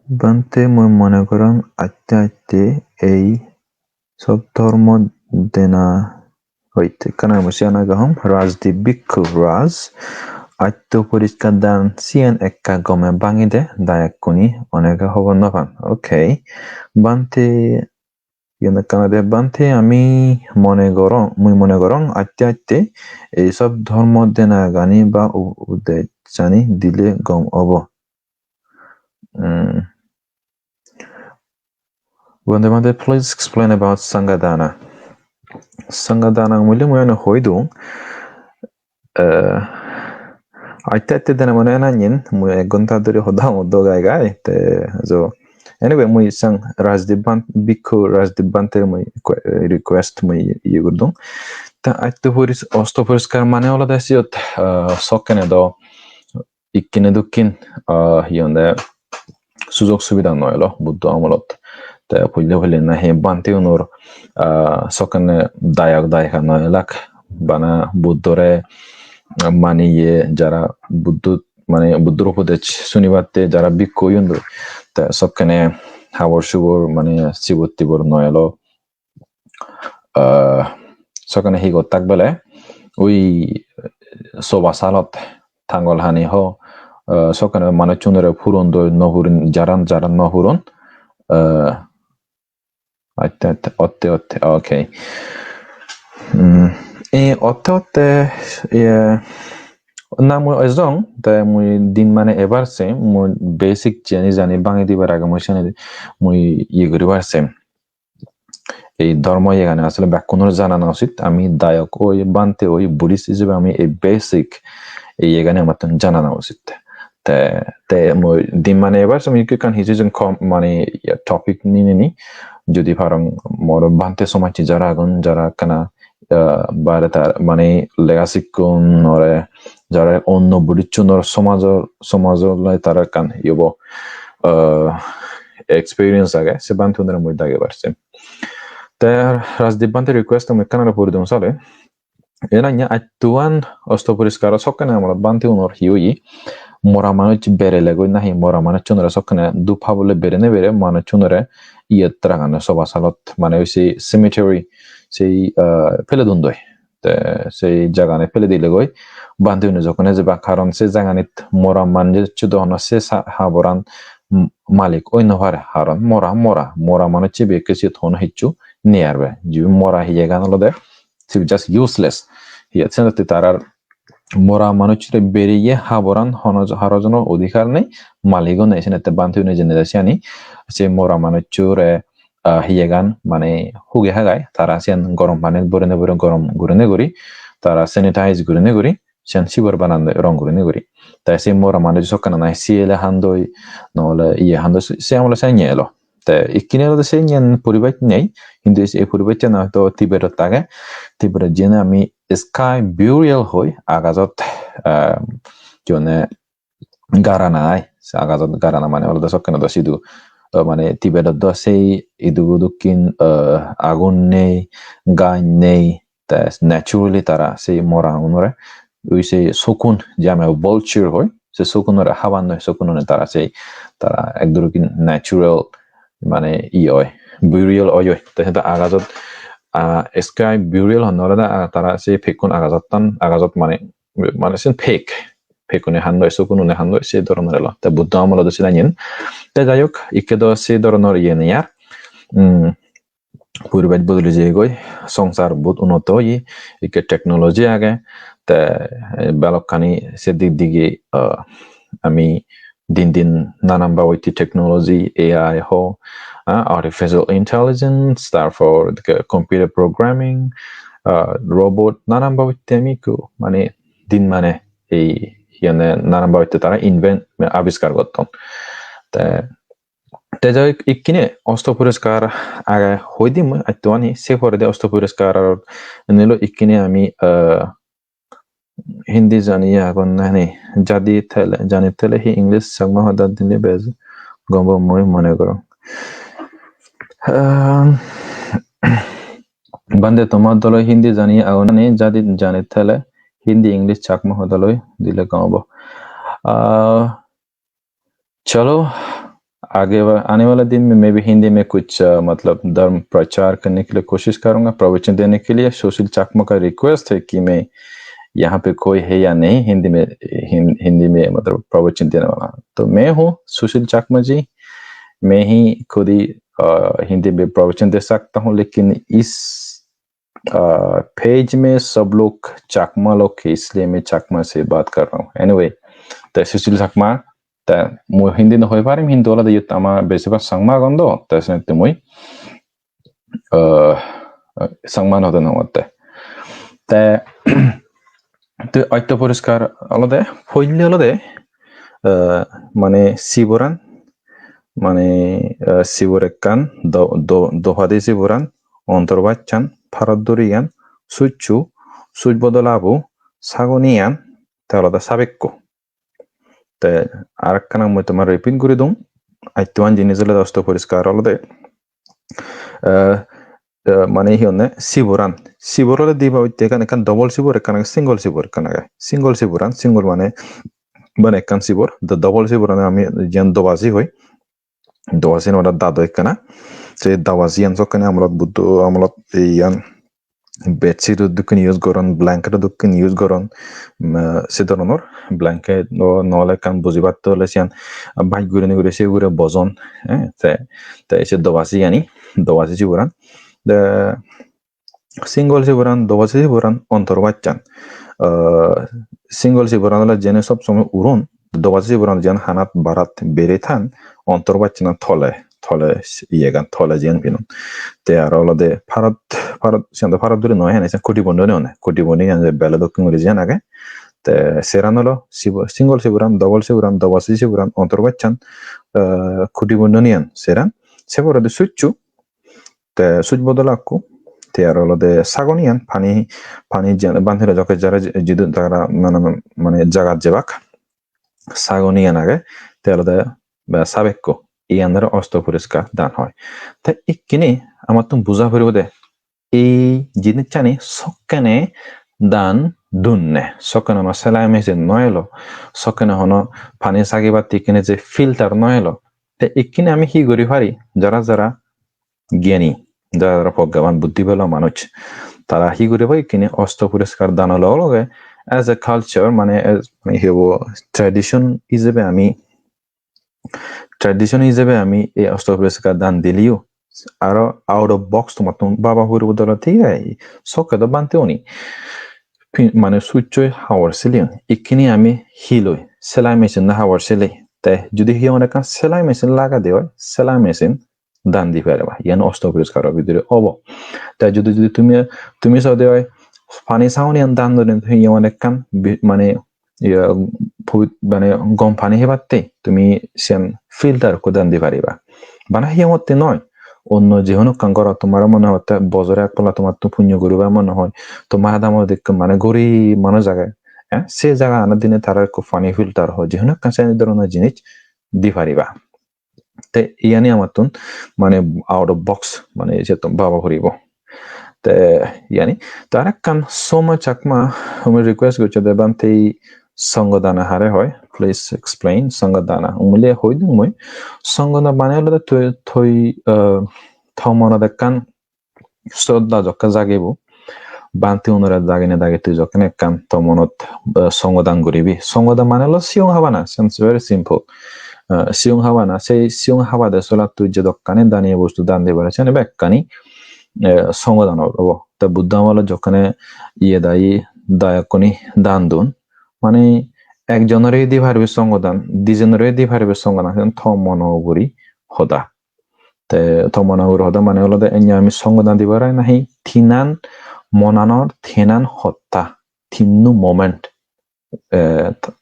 Bhante, mui mone gorong aste aste ei sob dhormo dena hoite. Ekkana mui siyan age hom, Rajdeep Bhikkhu Raj, atto poriskar dan siyan ekka gome bangide da ekkuni, onege hobor no pan. Okay. Bhante, iyen ekkan age, Bhante, ami mone gorong, mui mone gorong, aste aste ei sob dhormo denagani ba u-, udessani dile gom obo. Hmm. Bhante, Bhante, please explain about Sangha Dana. Sangha Dana mui le mui ene hoi dung. Eh, aste aste dene mane enanyen, mui ek ghonta dhuri hoda hongor do gai gai, te jo. Anyway, mui sang Rajdeep Bhan-, Bhikkhu Rajdeep Bhante mui que-, request mui iye gurdung. Ta atto poris-, osto poriskar mane olode siyot, eh, sokkene do ikkine dokkin, eh, hi honde sujog subida no elo Buddho amolot. Te pulle pulle nahi bhante unor, ah, sokkene dayok dayika no elak, bana Buddhore maniye jara Buddho, mane Buddhor upodesh sunibatte jara bhikkhu oyun do. Te sokkene habor subor mane sibor tibor no elo. Ah, sokkene hi gottak bele, ui soba salot tangol hani ho, ah, sokkene manuchunore puron do no puron, jaran jaran no puron. Ah, atte, atte, otte, otte, okay. Hmm, E, otte otte, e, na mui ejong, te mui din mane ebar se, mui basic jeni jani bangi dibar age mui seni mui iye guribar se. Ei dhormo iyegani asole bekkunor janana usit. Ami dayok oi, bhante oi, Buddhist ijebe ami ei basic ei iyegani amattun janana usit. Te, te mui din mane ebar se mui ekkan hiju jen kom mane topic ninei ni jodi parong mor bhante somajje jara agon, jara ekkana, ah, bare tar mane lega sikkon ore jara onno Buddhist unor somajor, somajor loi tara ekkan iye bo, ah, experience age, se bhante unore mui dagebar se. Te Rajdeep bhante request mui ekkan aro puri dun sale. Ena nya attuan osto poriskar sokkene amolot bhante unor hi oye? Mora manuj berele goi nahi mora manuj unore sokkene dup habole berene bere manuj unore iyet ragane soba salot mane oi se cemetery sei, ah, pele dun doi. Te sei jagani pele dile goi bhante une jokkone jeba, karon se jaganit mora manuj do hono se sa-, haboran m-, malik oi no pare, karon mora, mora, mora manuj sibe ekke siyot hono hissu nei arbe. Jibe mora hiyegan olode sibe just useless. Hiyet senotte tarar mora manuchchore bereye haboran hono jo-, haro jonor odhikar nei, maliko nei, senotte bhante une jene jai siyani, se mora manuchchore, ah, hiyegan mane huge hagai, tara siyan gorom panit borine borine gorom gurine guri, tara sanitize gurine guri, siyan sibor banandoi rong gurine guri. Te se mora manuj sokkene nahi siyele handoi, nole iye handoi, se amole se nye elo. Te ikkine olode se nyen puribej nei, hintu ei puribejchan hoyto Tibet-ot age. Tibet-ot jiyene ami sky burial hoi, agajot, ah, jiyone garana ai, se agajot garana mane olode sokkene do sidu, ah, mane Tibet-ot do sei idu dokkin, ah, agun nei, gaj nei, te naturally tara sei mora unore, ui sei sokun, je ami vulture hoi, se sokunore haban noi, sokunore tara sei, tara ek durukkin natural, mane, iye oi, burial oi oi. Te se agajot, ah, sky burial honne olode, ah, tara sei pekkun agajottan, agajot mane, mane sen pek, pekkune han noi, sokunune han noi, se doronor elo. Te Buddho amolot do sidan yen. Te jai hok, ikke do se doronor iye nei ar. Hmm. Puribej bodoli jeyegoi, songsar bohut unnoto oye, ikke technology age, te, eh, balokkani se dik dige, ah, ami din din nanan babotte technology, A I ho, ah, artificial intelligence, tarpor ke-, computer programming, ah, robot, nanan babotte ami ikku mane din mane ei iyene nanan babotte tara invent, abiskar gotton. Te Te jai hok, ikkine osto poriskar age hoi dim mui attuani, se poredi osto poriskar aro enilo ikkine ami, ah, Hindi jani agon nani, jadi thele, jani thele hi English Chakma hoda dile bej gom obo mui mone gorong. Ah, bhante tomar doloi Hindi jani agon nani, jadi jani thele Hindi English Chakma hoda loi dile gom obo. Ah, चलो, आगे वा-, आने वाला दिन में मैं भी हिंदी में कुछ, अ, मतलब धर्म प्रचार करने के लिए कोशिश करूंगा। प्रवचन देने के लिए सुशील चाकमा का रिक्वेस्ट है कि मैं यहाँ पे कोई है या नहीं हिंदी में, हिं-, हिंदी में मतलब प्रवचन देने वाला। तो मैं हूँ सुशील चाकमा जी, मैं ही खुद ही, अ, हिंदी में प्रवचन दे सकता हूँ, लेकिन इस अ, page में सब लोग चाकमा लोग हैं, इसलिए मैं चाकमा से बात कर रहा हूँ। Anyway, te Sushil Chakma, te mui Hindi no hoi parim, hintu olode iyot ama besibak Changma agon do, te senotte mui, uh, Changma no hode no ngotte. Te, te otto poriskar olode, poille olode, uh, mane siboran, mane, uh, sibor ekkan, do, do, dohadi siboran, ontor bachan, parot duriyan, succhu, suj bodol abu, sagoniyan, te olode sabekko. Te arekkana mui tomare repeat guri dong, attuan jinis olode osto poriskar olode, eh, eh, mane hi honne siboran. Sibor olode diba otte ekkan, ekkan double sibor, ekkan age single sibor, ekkan age single siboran, single mane, mane ekkan sibor, the double siboran ami jiyan dobasi hoi. Doa sin ora dado ekkana. Se dawa siyan sokkene amolot Buddho amolot iyan bedsheet dokken use goron, blanket dokken use goron, mm, se doronor blanket o nole ekkan bujibatte ole siyan baj gurinei guri se ugure bojon, eh, te, te se doa siyani, doa si siburan. Te Single siboran, dobosi siboran, ontor bachan. Ah, single siboran ole jene sob somoi uron, dobosi siboran jen hanat barat bere than, ontor bachan tole, tole iyegan tole jiyan pinon. Te aro olode parot, parot, siyan do parot duri noi hene, siyan kutibondhoni hone, kutibondhoni hene bele dokken guri jiyan age. Te seran olo sibo-, single siboran, double siboran, dobosi siboran, ontor bachan, ah, kutibondhoniyan seran. Se poredi succhu, te suc bodol akku, te aro olode sagoniyan pani, pani je-, bantire jokke jare ji-, jidun tara mane, mane jagat jebak sagoniyan age, te olode, ba, sabekko, iyanore osto puriskar dan hoi. Te ikkini amattun buja puribo de, ei jinissani sokkene dan dunne, sokkene hono selai machine no elo, sokkene hono pani sagibatte ikkini je filter no elo, te ikkini ami hi guri pari, jara jara gyani, jara jara proggaban buddhi belo manuj, tara hi guribo ikkini osto puriskar dan loge loge as a culture, mane, as, mane hi hobo, tradition ijebe ami, tradition ijebe ami ei osto puriskar dan dileyo, aro out of box tomattun baba puribo dole, thik age, sokke do bhante uni pi-, mane succoi habor sileyon, ikkini ami hi loi, selai machine no habor sile. Te judi hi hon ekkan selai machine lagade oi, selai machine dan di pariba. Iyan osto puriskaro bidire obo. Te judi, judi tumi, tumi sode oi pani sagoniyan dan done, tumi iyan ekkan bi-, mane, iya, pubit-, mane gom pani hebatte tumi siyan filter ekko dan di pariba. Bana hiyangotte noi, onno je hono ekkan gorot tomar mone hotte bojore ek palla tomattun punyo guribar mone hoi, tomar adamot ekko mane gorib manuj age, eh, se jaga anot dine tara ekko pani filter hoi, je hono ekkan se dhoronor jinis di pariba. Te iyani amattun mane out of box, mane settun baba puribo. Te iyani, te arekkan Soma Chakma, ami request gocche de bhante, Songho dana hare hoi, please explain Songho dana. Umule hoi dung mui, Songho dana mane olode tui, tui, uh, to monot ekkan sroddha jokke jagibo, bhante unore dagine dagi tui jokken ekkan to monot, eh, songho dan guribi. Songho dan mane olo siyong habana, sounds very simple. Eh, siyong habana, sei siyong habade sola tui jedokkani daniye bostu dan dibar, seni bekkani, eh, songho dan obo. Te Buddho amolot jokkene iye dayi, dayokkuni dan dun. Mane ekjonore di paribi songho dan, dijonore di paribi songho dan, siyan to mono uguri hoda. Te to mono ugure hoda mane olode enya ami songho dan dibar ai nahi tinan monanor tinan hotta, tinnu moment. Eh, t-,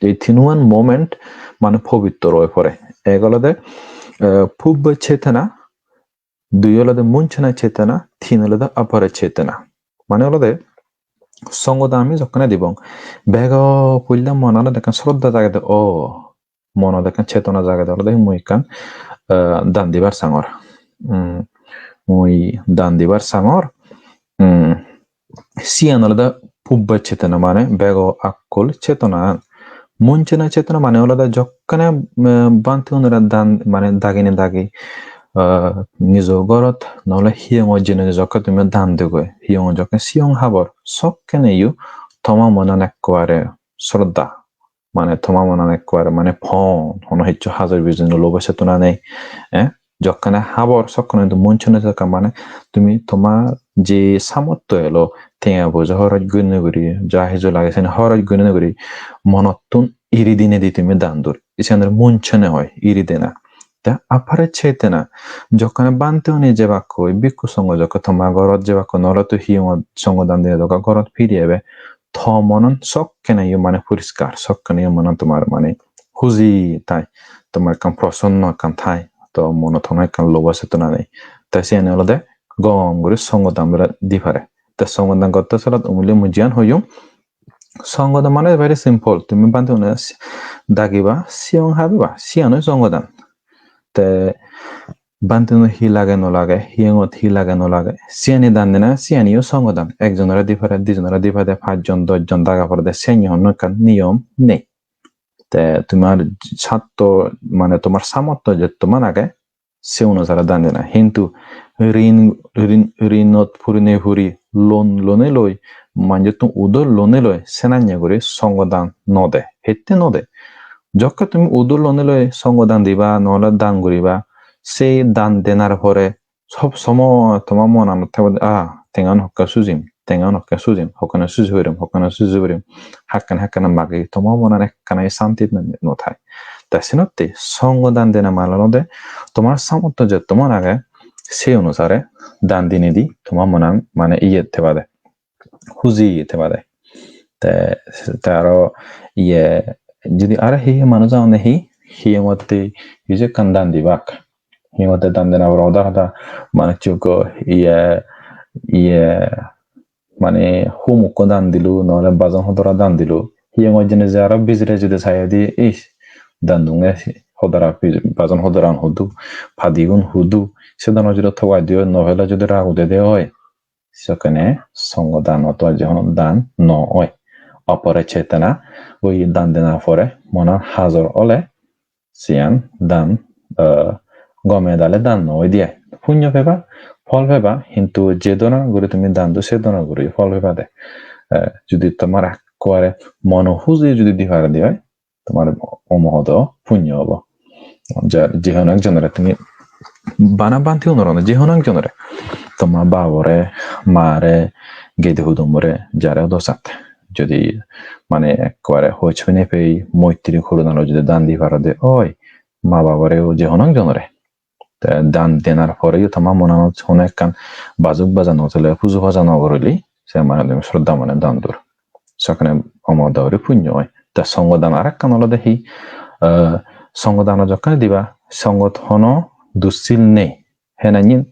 ei tinuan moment mane pobitro oi pore. Ek olode, eh, pubba chetana, dui olode munchana chetana, tin olode apara chetana. Mane olode songho dan ami jokkene dibong, bego pulle monanot ekkan sroddha jagede, o, monot ekkan chetona jagede olode mui ekkan, eh, dan dibar sangor. Mm, mui dan dibar sangor. Mm, siyan olode pubba chetona mane bego akkol chetona. Munchana chetona mane olode jokkene, eh, bhante unore dan mane dagine dagi, eh, nijo gorot nole hiyongot jeinei jokke tumi dan degoi, hiyongot jokke siyong habor, sokkeneyo toma monan ekkubare sroddha. Mane toma monan ekkubare mane pon, hono hissu hajor bijor no lobo chetona nei. Eh? Jokkene habor sokkene hintu munchane jokke mane tumi toma je samotto elo, tenga poja horoj gurinei guri, ja hiju lage seni horoj gurinei guri, monottun iri dinei di tumi dan dur. Isenore munchane hoi, iri dena. Te apara chetana, jokkene bhante uni jebakkoi, bhikkhu songho jokke toma gorot jebakkoi, nole tui hiyongot songho dan dinei dokke gorot phiri ebe, to monan sokkeneyo mane poriskar, sokkeneyo monan tomar mane huji thai, tomar ekkan prosonno ekkan thai, to monot hono ekkan lobo chetona nei. Te siyani olode gom guri songho dan bole di pare. Te songho dan gotte solat umuli mui jiyan hoyong, songho dan mane very simple, tumi bhante une dagiba, siyong habiba, siyanoi songho dan. Te bhante une hi lage no lage, hiyongot hi lage no lage, siyani dan dena, siyaniyo songho dan. Ekjonore di pare, dijonore di pare, pajjon, dojjon daga porede, siyani hono ekkan niyom nei. Te tomar satto, mane tomar samotto jettoman age, se onusare dan dena. Hintu rin, rin, rinot purinei puri, loan lonei loi, manjottun udor lonei loi, senanye guri songho dan no de. Hitte no de? Jokke tumi udor lonei loi songho dan diba, nole dan guriba, sei dan denar pore sob somoy toma monanot thebo de, ah, tengan hokke sujim, tengan hokke sujim, hokkene suji parim, hokkene suji parim, hakkene hakkene magi, toma monan ekkana santi no thai. Ta senotte songo dan dena mane olode tomar samortho je tomar age, se onusare dan dinedi toma monan mane iye tebade, huji tebade. Te, te aro iye, jodi aro hi hi manuj agonde hi, hi motte hiju ekkan dan dibak. Hi motte dan dena boro hoda hoda manucchukko iye, iye, mane humukko dan dilu, nohole bajon hodora dan dilu. Hi oi jene je aro bijire jodi saiyedi, is, dan dunge hodora, bajon hodoran hudu, padigun hudu, se dano jodi togai diyo, nohole jodi rag udede oi, sekkene songo dan oto je hono dan no oi. Opore chetana, oi dan dena pore monan hajor ole, siyan dan, eh, gome dale dan no oi diye. Punyo peba, phol peba, hintu je dona guri tumi dan do, se dona guri phol peba de. Eh, judi tomar ekkubare mono huji judi di pare de oi, tomar omohodo punyo obo. Jar je hono ekjonore tumi bana banti unor, je hono ekjonore, toma babore, mare, gede hudumore, jare odo sat, jodi mane ekkubare hoj pene pei moitri kurunalo jodi dan di paro de oi, ma baboreo je hono ekjonore. Te dan denar poreyo toma monanot hono ekkan bajuk baja no thele, pujo paja no gorile, se mane tumi sroddha mone dan dur. Sekkene omohodo guri punyo oi. Te songo dan arekkan olode hi, eh, songo dano jokkene diba, songot hono dussil nei. Henanyin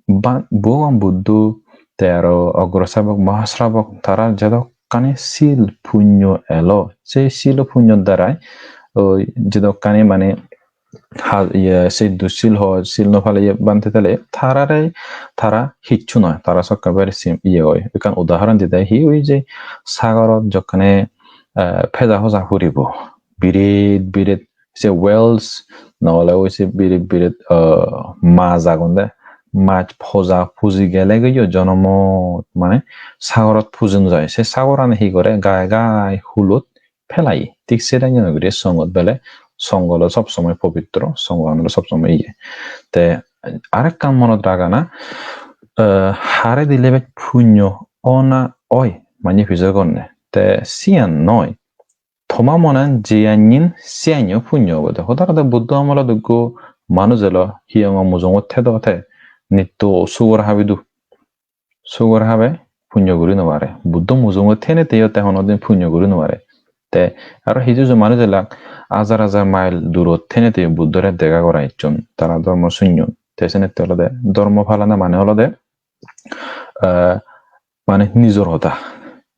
ba-, Bhogoban Buddho te aro Ogro Sravok, Mahasravok, tara jedokkani sil punyo elo, se sil punyo darai oi jedokkani mane ha-, iye, se dussil ho, sil no pale iye bhante tale, tarare, tara hissu noi, tara sokke bere sim-, iye oi. Ekkan udahoron dide, hi oi je sagorot jokkene, eh, peja hoja puribo, biret biret se whales, nohole oi se biret biret, eh, maj agon de, maj poja puji gele geyo jonomot, mane sagorot puji no jai. Se sagorani hi gore, gai gai hulot pelai. Thik se dangor guri songot bele, songo olo sob somoi pobitro, songo olo sob somoi iye. Te arekkan monot ragana, eh, hare dile bej punyo ona oi, manye pijor gonne. Te siyan noi. Toma monan jiyanyin siyanyo punyo obode. Hoda hoda Buddho amolot ekko manuj elo, hiyongo mujungot thedo the, nitto sugor habidu. Sugor habe punyo guri no pare. Buddho mujungot thenei teyo te honodin punyo guri no pare. Te aro hiju hiju manuj elak hajar hajar mile durot thenei teyo Buddhore dega gora icchon. Tara dhormo sunyon. Te senette olode dhormo palana mane olode, eh, mane nijor hoda.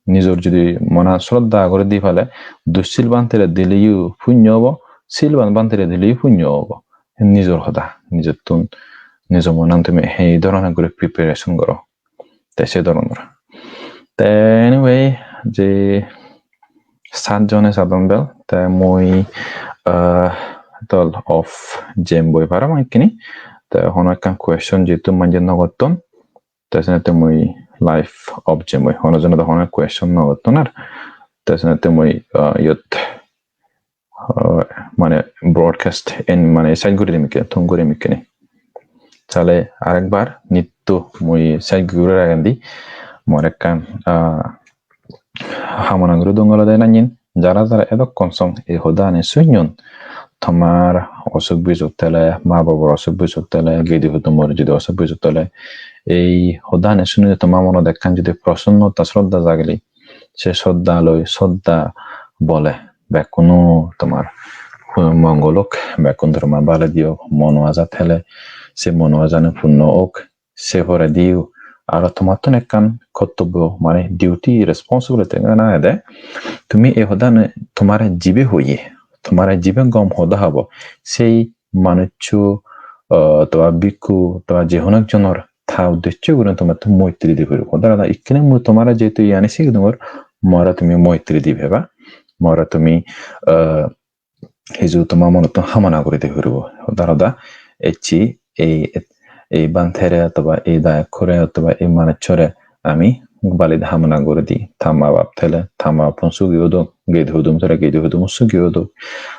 Nijor judi mona sroddha guri di pale, dussil bhantere dileyo punyo obo, silban bhantere dileyo punyo obo. Nijor hoda, nijottun, nijo monan tumi hei dhoronor guri preparation goro. Te se dhoronor. Te anyway, je sat jone sadon bel, te mui, ah, tol off jemboi parapang ekkini. Te hono ekkan question jehetu manje no gotton, te senette mui live off jemboi. Hono jone do hono question no gotton ar. Te senette mui, ah, iyot, ah, mane broadcast en mane side guri dim ikke, thum guri dim ikkene. Tale arekbar nitto mui side guri ragendi mor ekkan, ah, hamona guri dong olode nanyin, jara jara edokkon song ei hodani sunyon, tomar osuk bisuk tele, ma babor osuk bisuk tele, gedi hudumor judi osuk bisuk tele, ei hodani sunile toma monot ekkan judi prosunnota sroddha jagile, se sroddha loi sroddha bole bekkunu tomar mongol ok, bekkun tomar bale diyok, mono aja tele se mono ajani punno ok. Se porediyo aro tomattun ekkan kortobbo, mane duty, responsibility gan agede. Tumi ei hodani tomare jibe hoye, tomare jibe gom hoda hobo, sei manuccho, ah, toba bhikkhu, toba je hono ekjonor ta uddecche guri tomattun moitri di puribo. Hoda hoda ikkene mui tomare jehetu iyani sigi dongor, more tumi moitri di peba, more tumi, ah, hiju toma monottun hamona guri di puribo. Hoda hoda ecche ei, ei bhantere otoba ei dayokkore otoba ei manucchore ami baledi hamona guri di. Ta ma bap tele, ta ma bappun sugi odok, gedi hudum tele, gedi hudum sugi odok.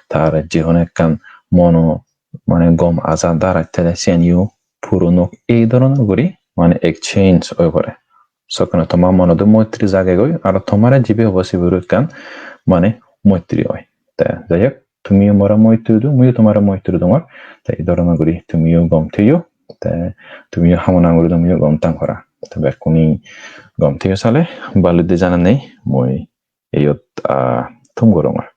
Tar je hono ekkan mono mane gom aja darai tele siyaniyo puron ok. Ei dhoronor guri mane exchange oi pore. Sokkene toma monot o moitri jagegoi, aro tomare jibe hobo sibero ekkan mane moitri oi. Te jai hok, tumiyo more moitri do, muiyo tomare moitri dongor. Te ei dhoronor guri tumiyo gom theyo, te tumiyo hamona guri tumiyo gom thang para. Te bekkune gom theyo sale, baludde jananei mui iyot, ah, thum gorongor.